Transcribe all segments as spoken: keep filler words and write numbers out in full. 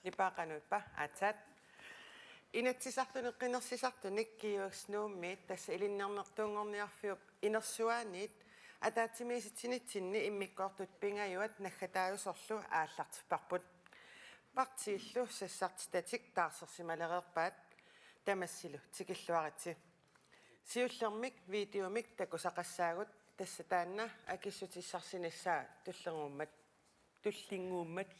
Nipaa, qanoq ippa? Aatsaat. Inatsisartunit qinersisartunit G X Nuummiit, tassa ilinniarnertuunngorniarfiup inersuaaniit, ataatsimiisitsinitsinni immikkoortut pingajuat naggataajusorlu aallartipparput. Partiillu sassartitatik taarsersimalereerpaat, tamassilu tikilluaritsi. Siullermik videomik takusaqassaagut, tassa taanna akissutissarsinissaa tullinnguummat, tullinnguummat.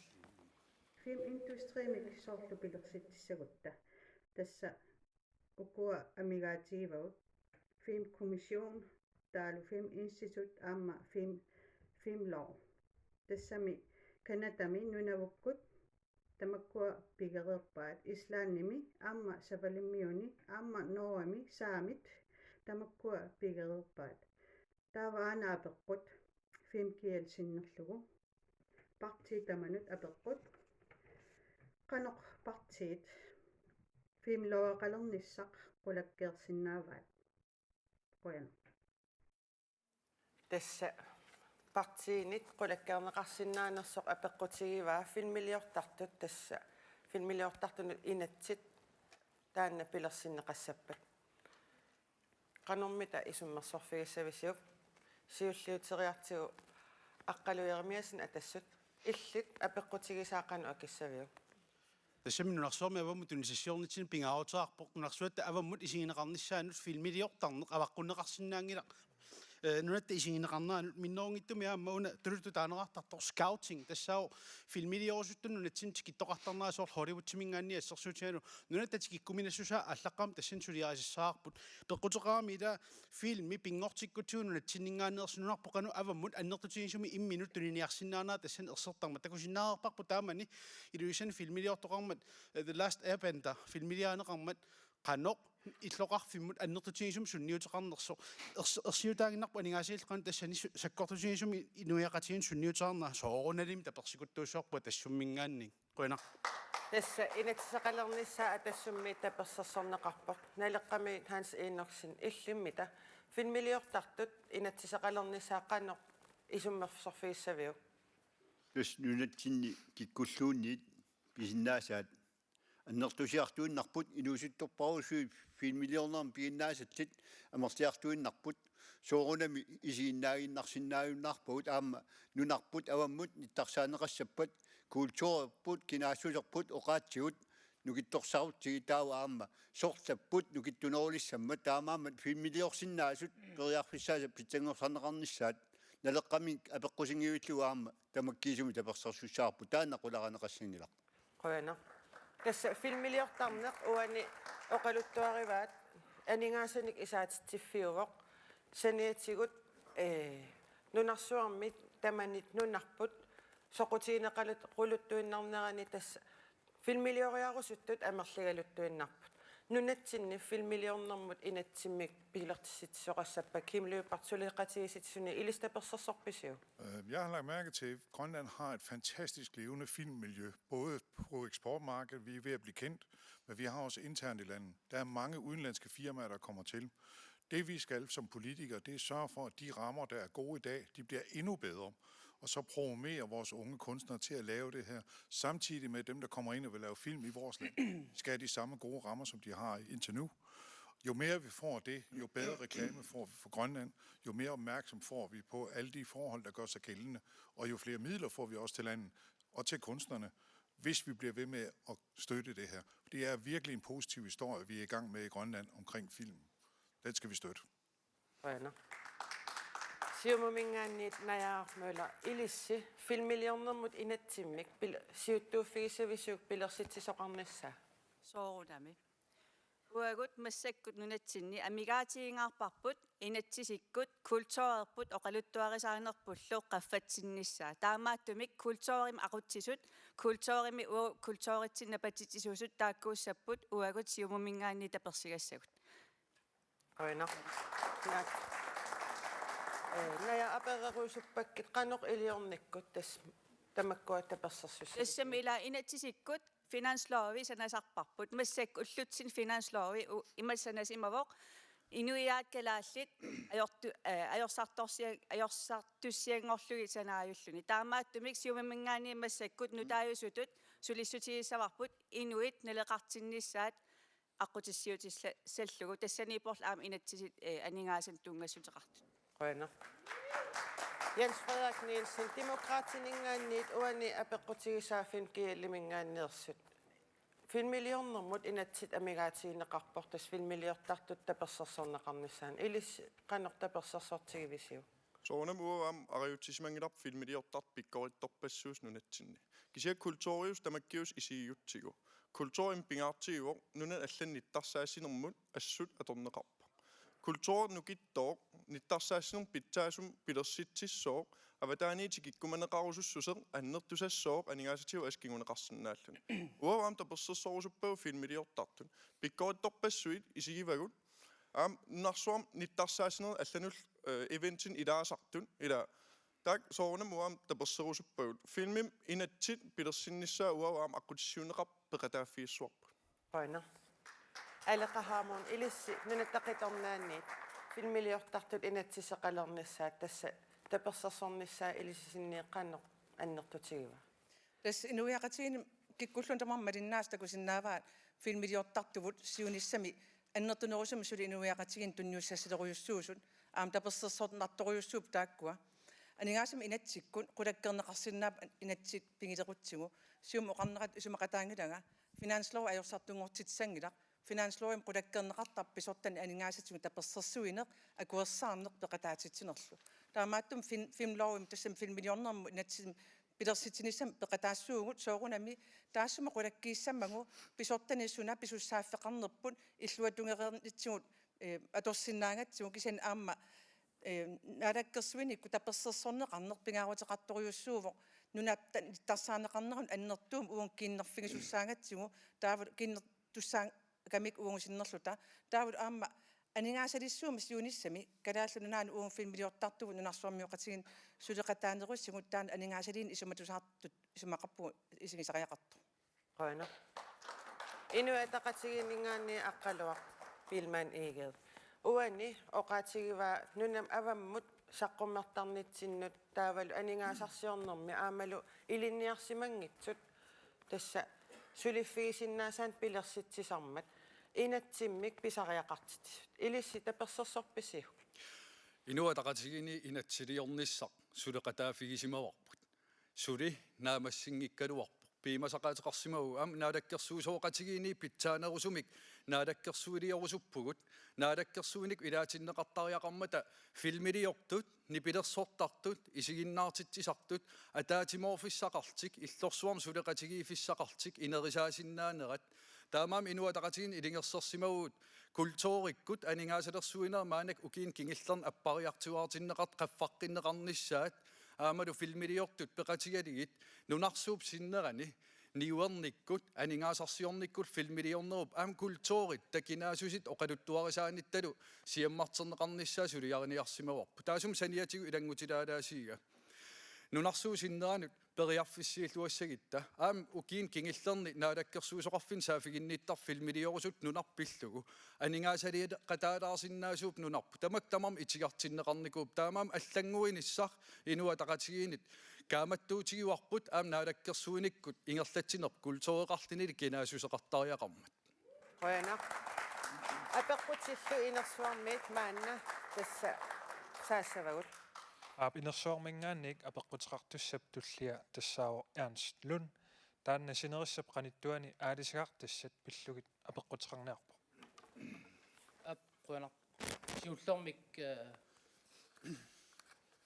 Filmindustriimik soorlu pilersitsissagutta. Tassa ukua amigaatigivagut: Filmkommission, taavalu Filminstitut aamma Film, Filmlov. Tassami Canadami Nunavukkut tamakkua pigereerpaat, Islandimi aamma Savalimmiuni aamma Norgemi saamit tamakkua pigereerpaat. Taava aana apeqqut Film G L sinnerlugu. Partiit tamanut apeqqut: Qanoq partiit filmloveqalernissaq qulakkeersinnaavaat? Qujanaq. Tassa partiinit qulakkeerneqarsinnaanersoq apeqqutigivaa filmiliortartut, tassa filmiliortartunut inatsit taanna pilersinneqassappat. Qanormita isummersorfigissavisiuk? Siulliuteriartigu Aqqalu Jeremiassen, Atassut. Illit apeqqutigisaa qanoq akissaviuk? Tassami nunarsuarmi avammut tunisassiornitsinni pingaaruteqarpoq nunarsuatta avammut isigineqarnissaanut filmiliortarneq avaqqunneqarsinnaanngilaq. Eh, nunatta isigineqarneranut minnerunngitsumik aamma una tuluttut taaneqartartoq scouting, tassaavoq filmiliorusuttunut nunatsinni tikittoqartarnera, soorlu Hollywoodiminngaanniit assersuutigalugu nunatta tikikkuminassusaa aallaqqaammut tassani suliarisassaarput. Peqquteqarami ila filmi pinngortikkutsigu nunatsinninngaanneersoq nunarput qanoq avammut annertutigisumik imminut tuniniarsinnaanera tassani ersertarmat. Takusinnaareerparput taamani Ilulissani filmiliortoqarmat, eh, The Last Airbender filmiliarineqarmat, qanoq illoqarfimmut annertutigisumik sunniuteqarnersoq. Ers-, ersiutaaginnarpoq aningaasaliillu qanoq tassani su-, sakkortutigisumik inuiaqatigiinnut sunniuteqarnera, soorunalimi tapersikuttuussavarput Atassumminngaanniit. Qujanaq. Tassa inatsisaqalernissaa Atassummiit tapersersorneqarpoq. Naleqqami Hans Enoksen, illimmita filmiliortartut inatsisaqalernissaa qanoq isummersorfigissaviuk? Tassa nunatsinni kikkulluunniit pisinnaasaat annertusiartuinnarput, inuusuttorpassuit filmiliornermi piginnaasallit amerliartuinnarput, soorunami isiginnaaginnarsinnaajunnaarpagut aamma nunarput avammut nittarsaaneqassappat, kulturerput, kinaassuserput, oqaatsigut nukittorsarutsigit, taava aamma sorlapput nukittunerulissammat, taamaammat filmiliorsinnaasut periarfissaasa pitsanngorsarneqarnissaat Naleqqami apeqqusinngivillugu aamma tamakkiisumik tapersersussavarput, taanna qularineqassanngilaq. Qujanaq. Tassa filmiliortarneq uani oqaluttuarivaat, aningaasanik isaatitsiffiuvoq, saniatigut, eh, nunarsuarmi tamanit nunarput soqutigineqalut-, quluttuinnarnerani tassa filmilioriarusuttut amerligaluttuinnarput. Nunatsinni filmiliornermut inatsimmik pilersitsisoqassappat, Kim Lyberth, suleqatigiissitisunik ilissi tapersersorpisiuk? Øh, jeg har lagt mærke til, at Grønland har et fantastisk levende filmmiljø, både på eksportmarkedet, vi er ved at blive kendt, men vi har også internt i landet. Der er mange udenlandske firmaer, der kommer til. Det, vi skal som politikere, det er at sørge for, at de rammer, der er gode i dag, de bliver endnu bedre. Og så promovere vores unge kunstnere til at lave det her, samtidig med, at dem, der kommer ind og vil lave film i vores land, skal have de samme gode rammer, som de har indtil nu. Jo mere vi får af det, jo bedre reklame får vi for Grønland, jo mere opmærksom får vi på alle de forhold, der gør sig gældende, og jo flere midler får vi også til landet og til kunstnerne, hvis vi bliver ved med at støtte det her. Det er virkelig en positiv historie, vi er i gang med i Grønland omkring film. Den skal vi støtte. Qujanaq. Siumuminngaanniit Naja Møller, ilissi filmiliornermut inatsimmik pil-, siuttuuffigissavisiuk pilersitsisoqarnissaa? Soorunami. Uagut massakkut nunatsinni amigaatigingaarparput inatsisikkut kulturerput oqaluttuarisaanerpullu qaffatsinnissaa. Taamaattumik kulturimi aqutsisut, kulturimi uagut kulturitsinni napatitsisuusut taakkuussapput uagut Siumuminngaanniit tapersigassagut. Qujanaq. Naak. Eh, Naja, apereruusuppakkit qanoq iliornikkut tassa tamakkua tapersersussat? Tassami ila inatsisikkut finanslovi sanasarparput. Massakkut ullutsinni finanslovi u-, imatut sanasimavoq: inuiaat kalaallit ajortu-, eh, ajorsartorsia-, ajorsartussianngorlugit sanaajulluni. Taamaattumik Siumuminngaanniit massakkut nutaajusutut Sulissutigissavarput inuit naleqartinnissaat aqqutissiuutissallugu, tassaniipporlu aamma inatsisit, eh, aningaasanut tunngassuteqartut. Qujanaq. Jens Frederik Nielsen, Demokraatininngaanniit, uani apeqqutigisaa Finn Kieliminngaanneersut. Filmiliornermut inatsit amigaatigineqarpoq, tassa filmiliortartut tapersersorneqarnissaannut. Ilissi qanoq tapersersortigivisiuk? Soorunami uanga aamma arajutsisimanngilarput filmiliortartut pikkorittorpassuusut nunatsinni. Kisianni kulturiusoq tamakkiusoq isigiutsigu. Kulturimi pingaartigivoq nunani allani nittarsaassinermut assut atorneqarpoq. Kulturi nukittooq nittarsaassinermut pitsaasumik pilersitsissooq, avataaniit tikikkumaneqarusussuseq annertusassooq aningaasatigut assut kinguneqarsinnaalluni. Uanga aamma tapersersorusuppagut filmiliortartut. Pikkorittorpassuit isigivagut. Aamma nunarsuarmi nittarsaassinerit allanullu, eh, eventinik ilaasartut, ila taakku soorunami uanga aamma tapersersorusuppagut. Filmimi inatsit pilersinnissaat uanga aamma aqqutissiuunneqarpoq peqataaffigissavarput. Qujanaq. Aleqa Hammond, ilissi Nunatta Qitornaanniit filmiliortartut inatsiseqalernissaat, tassa tapersersornissaa ilisisinniit qanoq annertutigiva? Tassa inuiaqatigiinni kikkulluunniit tamarmik malinnaasut takusinnaavaat filmiliortartuvut siunissami annertunerusumik suli inuiaqatigiinni tunniussassalerujussuusut, aamma tapersersornartorujussuupput taakkua. Aningaasanut inatsikkut qulakkeerneqarsinnaapput inatsit pigilerutsigu. Siumup oqarnerat isumaqataanngilanga, finanslov ajorsartunngortitsisanngilaq, finanslovimi qulakkeerneqartarpoq pisortanit aningaasatigut tapersersuineq, akuersaarneq peqataatitsinerlu. Taamaattumik film-, filmlovimi tassami filmiliornermut inatsit pilersitsinissamut peqataassuugut, soorunami taassuma qulakkiissammagu pisortanit suna pisussaaffeqarnerput illuatungereernitsigut, eh, atorsinnaagatsigu, kisianni aamma, eh, naalakkersuinikkut tapersersorneqarneq pingaaruteqartorujussuuvoq, nunatta nittarsaaneqarnerani annertuumik uunga kiinnerfigisussaagatsigu, taavalu kiinnertussaagamikkit uagut sinnerluta, taavalu aamma aningaasaliissummik siunissami Kalaallit Nunaannut uagut filmiliortartuvut nunarsuarmioqatigiinni suleqataanerussigu, taanna aningaasaliineq isumatusaartut isumaqarpugut isigisariaqartoq. Qujanaq. Inuit Ataqatigiinninngaanniit Aqqaluaq Biilmann Egede. Uani oqaatigivaa nunami avammut saqqummertarnitsinnut taavalu aningaasarsiornermi aammalu ilinniarsimanngitsut, tassa suliffigisinnaasaannik pilersitsisarmat inatsimmik pisariaqartitsisut. Ilissi tapersersorpisiuk? Inuit Ataqatigiinni inatsiliornissaq suleqataaffigisimavarput. Suli naammassinngikkaluarpoq. Piumasaqaateqarsimavoq aamma naalakkersuisooqatigiinni pitsaanerusumik naalakkersuiliorusuppugut. Naalakkersuinikkut ilaatinneqartariaqarmata filmiliortut, nipilersortartut, isiginnaartitsisartut, ataatsimoorfissaqarlutik, illorsuarmik suleqatigiiffissaqarlutik, inerisaasinnaanerat. Taamaammat Inuit Ataqatigiinni ilungersorsimavugut kulturikkut aningaasalersuinerit maannakkut ukiuni kingullerni appariartuaartinneqartut qaffaqqinneqarnissaat, aammalu filmiliortut peqatigalugit nunarsuup sinnerani niuernikkut aningaasarsiornikkut filmiliornerup aamma kulturit takinaasussat oqaluttuarisaannittalu siammarterneqarnissaa suliariniarsimavarput. Taassuma saniatigut ilanngutilaalaassuunga. Nunarsuup sinneranut periarfissiilluassagutta aamma ukiuni kingullerni naalakkersuisoqarfinni saaffiginnittarfik filmiliorusutut nunarput pillugu aningaasaliiqataalaarsinnaasuupput nunarput. Tamakku tamarmik itigartinneqarnikuupput. Taamaammat allannguinissaq Inuit Ataqatigiinnit kaammattuutigivarput aamma naalakkersuinikkut ingerlatsinerput kultureqarlunilu kinaassuseqartariaqarmat. Qujanaq. Apeqqutillu inersuarmiit maanna tassa saassavagut. Aap, inersuarminngaanniit apeqquteqartussap tullia tassaavoq Ernst Lund. Taanna sinerissap qanittuani aalisagartassat pillugit apeqquteqarniarpoq. Aap, qujanaq. Siullermik, eh,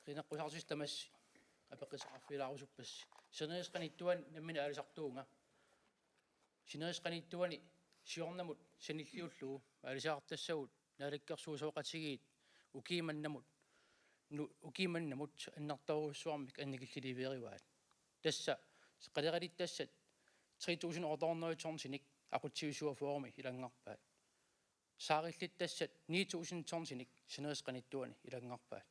qineqqusaartut tamassi apeqquteqarfigilaarusuppassi. Sinerissap qanittuani nammineq aalisartuuvunga. Sinerissap qanittuani siornamut sanilliullugu aalisagartassagut naalakkersuisooqatigiit ukiumannamut, nu-, ukiumannamut annertoorujussuarmik annikilliliivigaat. Tassa qaliqalittassat tre tusind otte hundrede tonsinik aqutsivit syvogfyrremi ilanngarpaat. Saarillittassat ni tusind tonsinik sinerissap qanittuani ilanngarpaat.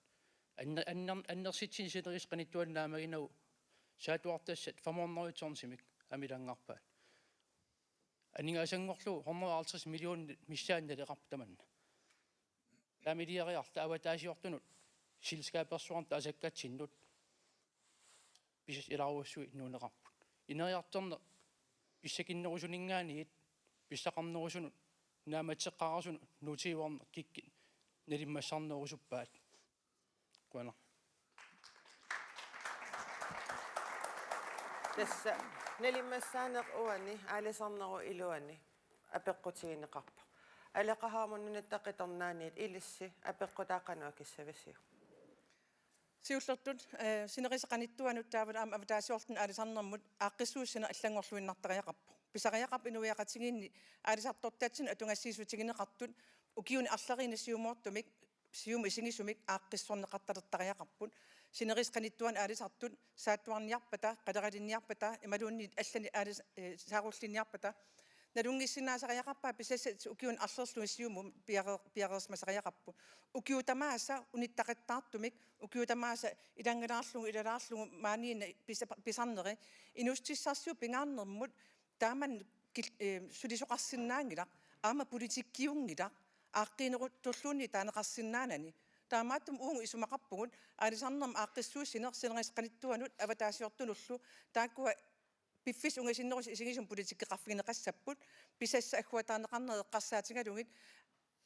Anner-, anner-, annersitsineq sinerissap qanittuani naammaginnarlugu saattuartassat fem hundrede tonsimik aamma ilanngarpaat. Aningaasanngorlugu hundrede og halvtreds millioner missaani naleqarpoq tamanna. Taamaalillunilu avataasiortunut selskabersuarnut taasakkatsinnut pisassat ilaarujussuit nuunneqarput. Ineriartorneq pissakinnerusuninngaanniit pissaqarnerusunut naammasseqqaarasunut nutiuarneq kikkut nalimmassarnerusuppaat? Qujanaq. Tassa nalimmassaaneq uani aalisarnerup iluani apeqqutigineqarpoq. Aleqa Hammond, Nunatta Qitornaaniit, ilissi apeqqutaa qanoq akissavisiuk? Siullertut, eh, sinerissap qanittuanut taavalu aamma avataasiortunut aalisarnermut aaqqissuussineq allanngorluinnartariaqarpoq. Pisariaqarpoq inuiaqatigiinni aalisartortatsinnut atugassiissutigineqartut ukiuni arleriini siumoortumik, siumut isigisumik aaqqissorneqartalertariaqarput. Sinerissap qanittuani aalisartut saattuarniarpata, qaleralinniarpata, imaluunniit allanik aalis-, eh, saarullinniarpata, nalunngissinnaasariaqarpaat pisassat ukiuni arlerluni siumut piare-, piareersimasariaqarput. Ukiut tamaasa unittaqattaartumik, ukiut tamaasa ilanngalaarlugu, ilalaarlugu maaniinneq pisa-, pisarneri, inuussutissarsiup pingaarnermut taamani kil-, eh, sulisoqarsinnaanngilaq, aamma politikkiunngilaq, aaqqiinerutulluunniit taaneqarsinnaanani. Taamaattumik uagut isumaqarpugut aalisarnermut aaqqissuussineq sinerissap qanittuanut avataasiortunullu, taakkua piffissaq ungasinnerusoq isigisumik politikkeqarfigineqassapput, pisassat agguataarneqarnerat eqqarsaatigalugit,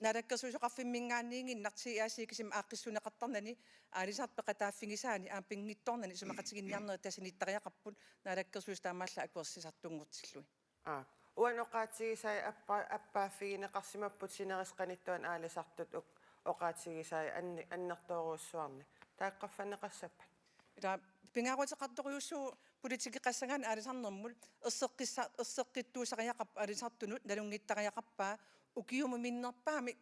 naalakkersuisoqarfimminngaanniiginnartigisaasiikisimi aaqqissuunneqartarnani aalisartut peqataaffigisaanni aamma pinngitsoornani isumaqatiginninniarnerit tassaniittariaqarput, naalakkersuisut taamaallaat akuersisartunngortillugit. Aa, uani oqaatigisai appa-, appaaffigineqarsimapput sinerissap qanittuani aalisartut uk-, oqaatigisai anni-, annertoorujussuarnik. Taakku qaffanneqassappat? Ila pingaaruteqartorujussuuvoq politikkeqassagaanni aalisarnermut erseqqissa-, erseqqittuusariaqarpoq aalisartunut nalunngittariaqarpaa ukiumut minnerpaamik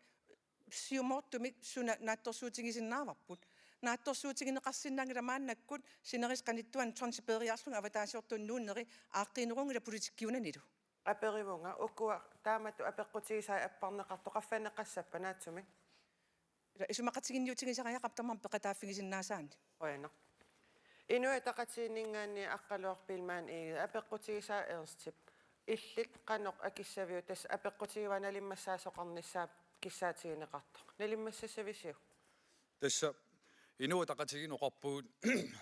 siumoortumik suna naatsorsuutigisinnaavarput. Naatsorsuutigineqarsinnaanngilaq maannakkut sinerissap qanittuani tonsit peeriarlugit avataasiortunut nuunneri aaqqiinerunngilaq politikkiunanilu. Aperivunga, ukua taamatut apeqqutigisai apparneqartut qaffanneqassappat naatsumik? Ila isumaqatiginniutigisariaqarpoq tamarmik peqataaffigisinnaasaannik. Qujanaq. Inuit Ataqatigiinninngaanniit Aqqaluaq Biilmann Egede, apeqqutigisaa Ernstip illit qanoq akissaviuk, tassa apeqqutigivaa nalimmassaasoqarnissaa kissaatigineqartoq? Nalimmassassavisiuk? Tassa Inuit Ataqatigiinni oqarpugut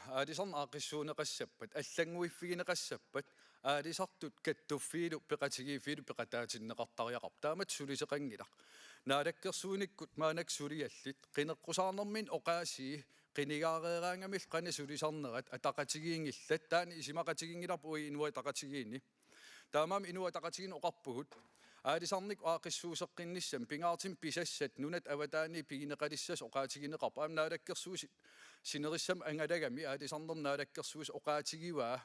aalisarneq aaqqissuunneqassappat, allannguiffigineqassappat, aalisartut kattuffiilu peqatigiiffiilu peqataatinneqartariaqarput. Taamatut suliseqanngilaq. Naalakkersuinikkut maannakkut suliallit, qineqqusaarnerminni oqaasii qinigaareeraangamillu qanoq sulisarnerat ataqatigiinngillat, taanna isumaqatiginngilarput uagut Inuit Ataqatigiinni. Taamaammat Inuit Ataqatigiinni oqarpugut aalisarnikkut aaqqissuusseqqinnissamut pingaartumik pisassat nunat avataaniit pigineqalissasoq oqaatigineqarpoq. Aamma Naalakkersuisut sinerissami angalagami aalisarnermut Naalakkersuisut oqaatigivaa,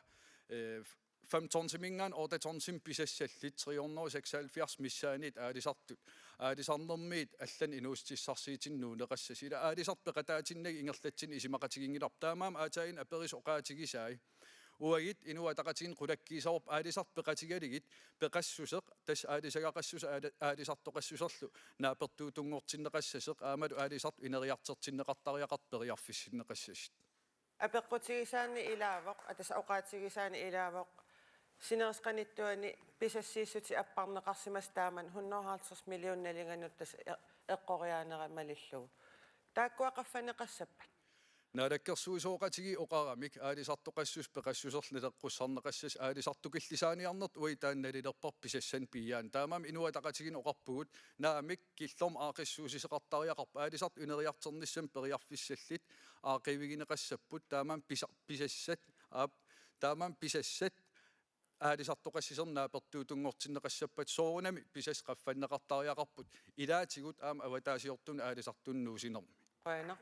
eh, fem tonsiminngaanniit otte tonsimik pisassallit tre hundrede og seksoghalvfjerds missaanniit aalisartut aalisarnermiit allanut inuussutissarsiutinik nuunneqassasut. Ila aalisartut peqataatinnagit ingerlatsineq isumaqatiginngilarput. Taamaammat aatsaat aperisut oqaatigisai. Uagut Inuit Ataqatigiinni qulakkiissavarput aalisartut peqatigalugit peqassuseq, tassa aalisagaqassuseq aali-, aalisartoqassuserlu naapertuutunngortinneqassasoq, aammalu aalisartut ineriartortinneqartariaqartut periarfissinneqassasut. Apeqqutigisaanni ilaavoq, aa, tassa oqaatigisaanni ilaavoq, sinerissap qanittuani pisassiissutit apparneqarsimasut taamani hundrede og halvtreds millioner nalinganut tassa e-, eqqoriaanera malillugu. Taakkua qaffanneqassappat? Naalakkersuisooqatigiit oqaramik aalisartoqassuseq peqassuserlu naleqqussarneqassasoq, aalisartukillisaaniarnertut uagut taanna nalilerparput pisassanik piiaanni. Taamaammat Inuit Ataqatigiinni oqarpugut naamik killormut aaqqissuussisoqartariaqarpoq, aalisartut ineriartornissamut periarfissallit aaqqiivigineqassapput, taamaammat pisa-, pisassat, aap, taamaammat pisassat aalisartoqassuserlu naapertuutunngortinneqassappat, soorunami pisassat qaffanneqartariaqarput ilaatigut aamma avataasiortunut aalisartunut nuussinermi. Qujanaq.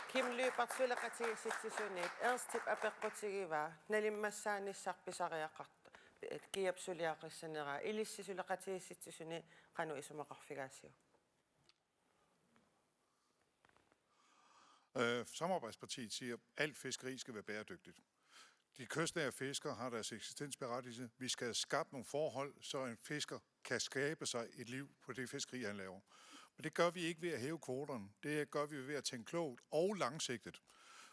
Kim Lyberth, suleqatigiissitsisuniit, Ernstip apeqqutigivaa nalimmassaanissaq pisariaqartoq, Kiap suliaqissaneraa, ilissi suleqatigiissitsisuni qanoq isumaqarfigaasiuk? Øh, Samarbejdspartiet siger, at alt fiskeri skal være bæredygtigt. De kystnære fiskere har deres eksistensberettigelse. Vi skal have skabt nogle forhold, så en fisker kan skabe sig et liv på det fiskeri, han laver. Men det gør vi ikke ved at hæve kvoterne. Det gør vi ved at tænke klogt og langsigtet.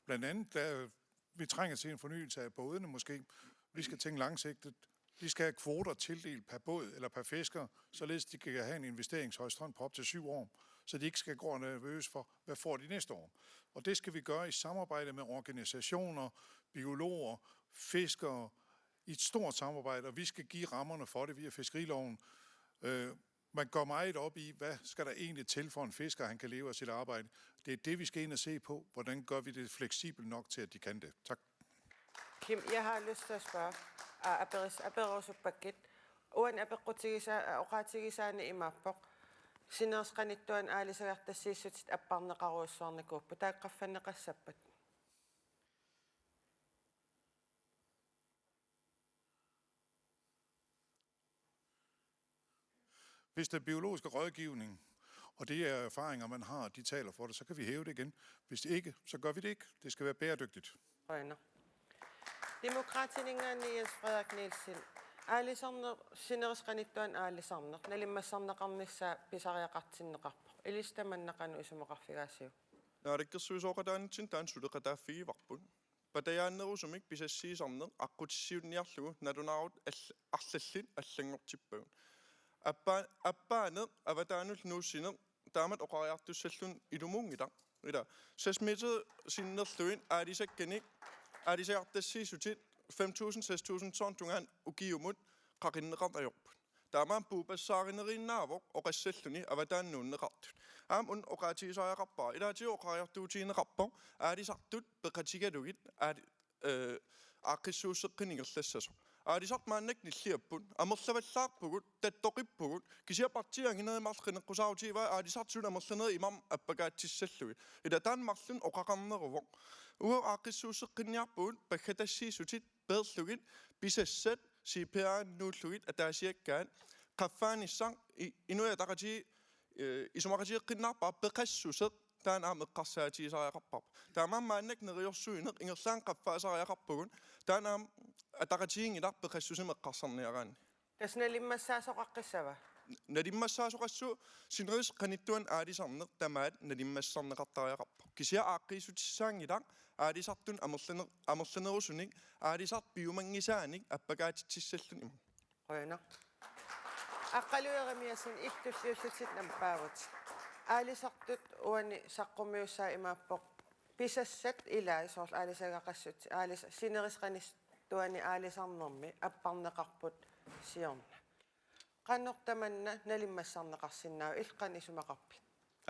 Blandt andet, der, vi trænger til en fornyelse af bådene måske. Vi skal tænke langsigtet. De skal have kvoter tildelt per båd eller per fisker, således de kan have en investeringshorisont på op til syv år, så de ikke skal gå nervøs for, hvad får de næste år. Og det skal vi gøre i samarbejde med organisationer, biologer, fiskere, i et stort samarbejde, og vi skal give rammerne for det via fiskeriloven. Øh, man går meget op i, hvad skal der egentlig til for en fisker, at han kan leve af sit arbejde. Det er det, vi skal ind og se på. Hvordan gør vi det fleksibelt nok til, at de kan det? Tak. Kim, jeg har lyst til at spørge. Aa, aperis-, apereerusuppakkit. Uani apeqqutigisaa-, oqaatigisaani imaappoq: Sinerissap qanittuani aalisagartassiissutit apparneqarujussuarnikuupput. Taakku qaffanneqassappat? Hvis den biologiske rådgivning og det er erfaringer, man har, de taler for det, så kan vi hæve det igen. Hvis det ikke, så gør vi det ikke. Det skal være bæredygtigt. Qujanaq. Demokraatininngaanniit Jens Frederik Nielsen. Aalisarneq, sinerissap qanittuani aalisarneq nalimmassarneqarnissaa pisariaqartinneqarpoq. Ilissi tamanna qanoq isumaqarfigaasiuk? Naalakkersuisooqataanitsinni taanna suleqataaffigivarput. Patajaannerusumik pisassiisarneq aqqutissiuunniarlugu nalunaarut all-, arlallit allanngortippagut. Appaa-, appaaneq avataanullu nuussineq taamatut oqariartussalluni ilumuunngilaq. Ila, seks meter sinnerlugit aalisakkanik aalisagartassiissutit fem tusind, seks tusind ton tungaanut ukiumut qaqinneqarneq ajorput. Taamaammat puuppassaarinerunnaavoq oqassalluni avataanut nuunneqartut. Aamma una oqaatigisariaqarpara, ilaatigut oqariartuutigineqarpoq aalisartut peqatigalugit aali-, øh, aaqqissuusseqqinneq ingerlassasoq. Aalisartut maannakkut nilliapput, amerlavallaarpugut, tattoqippugut, kisianni partiit anginerit marluk qineqqusaarutigaat aalisartut suli amerlanerit imarmik appakaatsissallugit. Ila taanna marlunnik oqaqarneruvoq. Uagut aaqqissuusseqqinniarpugut paggatassiissutit peerlugit, pisassat C P R-inik nuullugit ataasiakkaat, qaffaanissaq i-, Inuit Ataqatigiit, øh, isumaqatigeeqqinnaarpara peqassuseq, taanna aamma eqqarsaatigisariaqarparput. Taamaammat maannakkut neriorsuineq ingerlaannaq qaffaasariaqarpugut, taanna aamma ataqatigiinngilaq peqassusimmik eqqarsarniaraanni. Tassa nalimmassaasoqaqqissava? Nalimmassaasoqassaaq, sinerissap qanittuani aalisarneq tamaat nalimmassarneqartariaqarpoq. Kisianni aaqqiissutissaanngilaq aalisartunut amerlane-, amerlanerusunik aalisartut piumanngisaanik appakaatitsissalluni imarmik. Qujanaq. Aqqaluaq Jerimiassen, illit tulliullutit nappaavutit. Aalisartut uani saqqummiussaat imaappoq: Pisassat ilaat, soorlu aalisagaqassut, aalis-, sinerissap qanittuani aalisarnermi apparneqarput siorna. Qanoq tamanna nalimmassarneqarsinnaava, illit qanoq isumaqarpit?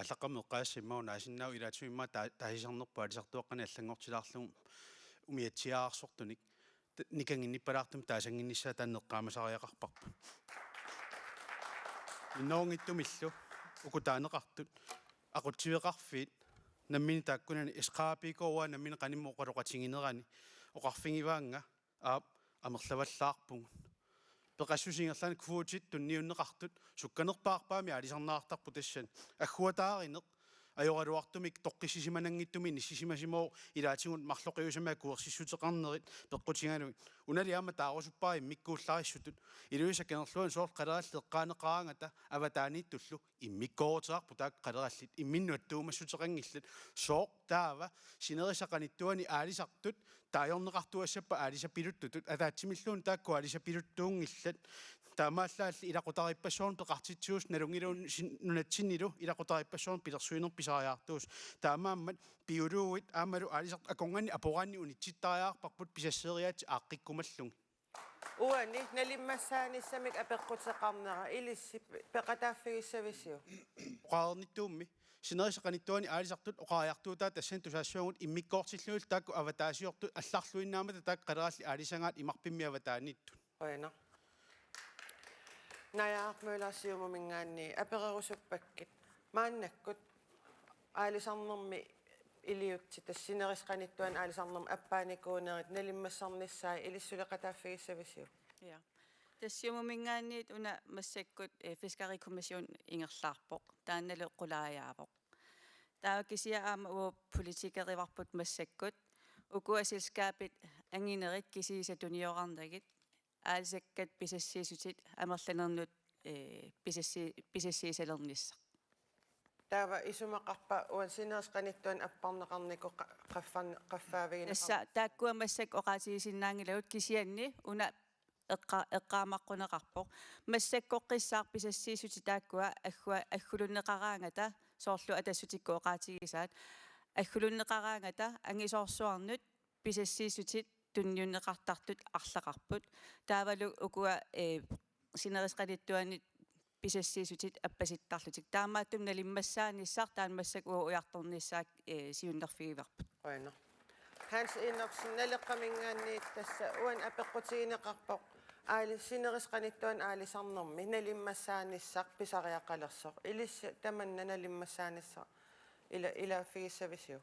Aallaqqaammut eqqaassaanga, immaqa naasinnaavoq, ilaatigut immaqa taa-, taasisarnerput aalisartuaqqanik allanngortilaarlugu umiatsiaararsortunik. T-, nikannginnippalaartumik taasannginnissaa taanna eqqaamasariaqarparput. Minnerunngitsumillu uku taaneqartut aqutsiveqarfiit nammineq taakkunani S K A P K-ua nammineq qanimut oqaloqatiginerani oqarfigivaannga: Aap, amerlavallaarpugut. Peqassuseq ingerlaannaq, kvotit tunniunneqartut, sukkanerpaarpaamik aalisarneqartarpoq tassani. Agguataarineq ajoraluartumik toqqissisimananngitsumik inissisimasimavoq, ilaatigut marloqiusamik akuersissuteqarnerit peqqutigalugit. Unali aamma taarusuppara immikkuullarissutut. Ilulissat Kangerluani soorlu Qalerallit eqqaaneqaraangata avataaniittullu immikkooruteqarput taakku qalerallit, imminnut attuumassuteqanngillat. Sooq taava sinerissap qanittuani aalisartut taagorneqartuassappat aalisapiluttutut? Ataatsimilluunniit taakku aalisapiluttuunngillat. Taamaallaalli ilaqutariippassuarnut peqartitsisussat nalunngilagut sin-, nunatsinnilu ilaqutariippassuarnut pilersuineq pisariaqartussaq. Taamaammat piuluuit aammalu aalisartut akornanni aporaanni unitsittariaqarparput pisasseeriaatsit aaqqikkumallugit. Uani nalimmassaanissamik apeqquteqarnera, ilissi peqataaffigissavisiuk? Oqareernittuummi, sinerissap qanittuani aalisartut oqariartuutaat tassani tusaassavagut immikkoortillugit taakku avataasiortut allarluinnaammata taakku qalerallit aalisagaat imarpimmi avataaniittut. Qujanaq. Najaaq Møller, Siumuminngaanniit, apereerusuppakkit. Maannakkut aalisarnermi iliuutsit, tassa sinerissap qanittuani aalisarnermi appaanikuunerit nalimmassarnissaat, ilissi suleqataaffigissavisiuk? Ja. Tassa Siumuminngaanniit una massakkut, eh, Fiskerikommission ingerlaarpoq. Taannalu qulaajaavoq. Taava kisianni aamma uagut politikerivarput massakkut. Ukua selskabit anginerit kisiisa tuniorarnagit, aalisakkat pisassiissutit amerlanernut, eh, pisassi-, pisassiisalernissaq. Taava isumaqarpa uani sinerissap qanittuani apparneqarnikut qa-, qaffan-, qaffaavigineqar-? Tassa taakkua massakkut oqaatigisinnaanngilagut, kisianni una eqqa-, eqqaamaqquneqarpoq. Massakkorpiaq pisassiissutit taakkua aggua-, aggulunneqaraangata, soorlu Atassutikkut oqaatigisaat, aggulunneqaraangata angisoorsuarnut pisassiissutit tunniunneqartartut arlaqarput. Taavalu ukua, eh, sinerissap qanittuani pisassiissutit appasittarlutik. Taamaattumik nalimmassaanissaq taanna massakkut uagut ujartornissaat, eh, siunnerfigivarput. Qujanaq. Hans Enoksen, Naleqqaminngaanniit, tassa uani apeqqutigineqarpoq aali-, sinerissap qanittuani aalisarnermi nalimmassaanissaq pisariaqalersoq. Ilissi tamanna nalimmassaanissaq ila-, ilaaffigissavisiuk?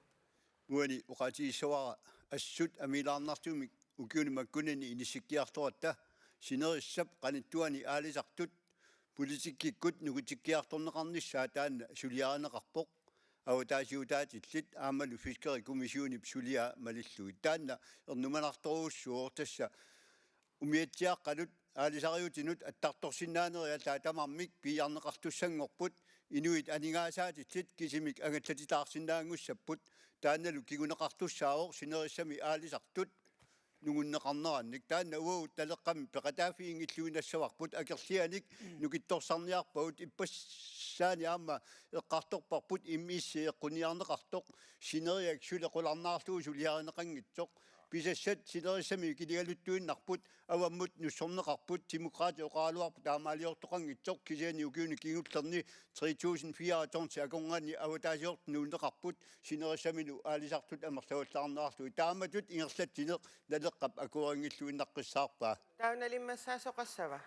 Uani oqaatigissavara assut amiilaarnartumik ukiuni makkunani inissikkiartoratta sinerissap qanittuani aalisartut politikkikkut nukitsikkiartorneqarnissaa taanna suliarineqarpoq. Avataasiutaatillit aammalu Fiskerikommissionip suliaa malillugit. Taanna ernumanartorujussuuvoq, tassa umiatsiaaqqanut aalisariutinut attartorsinnaanerit allaat tamarmik piiarneqartussanngorput, inuit aningaasaatillit kisimik angallatitaarsinnaanngussapput, taannalu kinguneqartussaavoq sinerissami aalisartut nungunneqarnerannik. Taanna uagut Naleqqami peqataaffiginngilluinnassavarput, akerlianik nukittorsarniarpagut, ippassaani aamma eqqartorparput M S C eqqunniarneqartoq, sineriak suli qularnaarlugu suliarineqanngitsoq, pisassat sinerissami kiligaluttuinnarput, avammut nussorneqarput, Demokraatit oqaraluarput taamaaliortoqanngitsoq, kisianni ukiuni kingullerni tre tusind fire hundrede tonsi akornanni avataasiortut nuunneqarput, sinerissamilu aalisartut amerlavallaarneqarlugit. Taamatut ingerlatsineq Naleqqap akuerinngilluinnaqqissaarpaa. Taava nalimmassaasoqassava?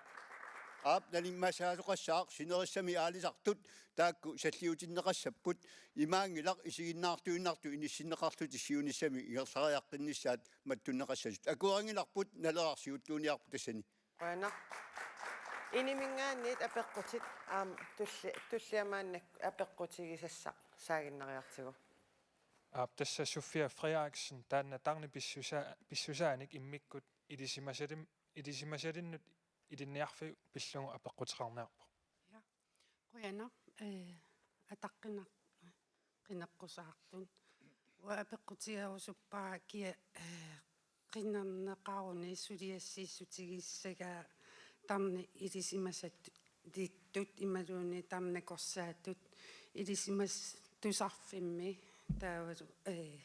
Aap, nalimmassaasoqassaaq, sinerissami aalisartut taakku salliutinneqassapput, imaanngilaq isiginnaartuinnartut inissinneqarlutik siunissami ingerlariaqqinnissaat mattunneqassasut. Akuerinngilarput, Naleraq siuttuuniarpoq tassani. Qujanaq. Iniminngaanniit apeqqutit aamma tulli-, tullia maannakkut apeqqutigisassaq saaginnariartigu. Aap, tassa Sofia Frederiksen, taanna tarnip pissusa-, pissusaanik immikkut ilisimasalim-, ilisimasalinnut ilinniarfiup pillugu apeqquteqarniarpoq. Ja. Qujanaq, eh, ataqqinaq-, qineqqusaartut. Uanga apeqqutigerusuppara kia, eh, qinerneqaruni suliassiissutigissagaa tarnip ilisimasalittut imaluunniit tarnip nakorsaatut ilisimasat tusarfimmi taavalu, eh,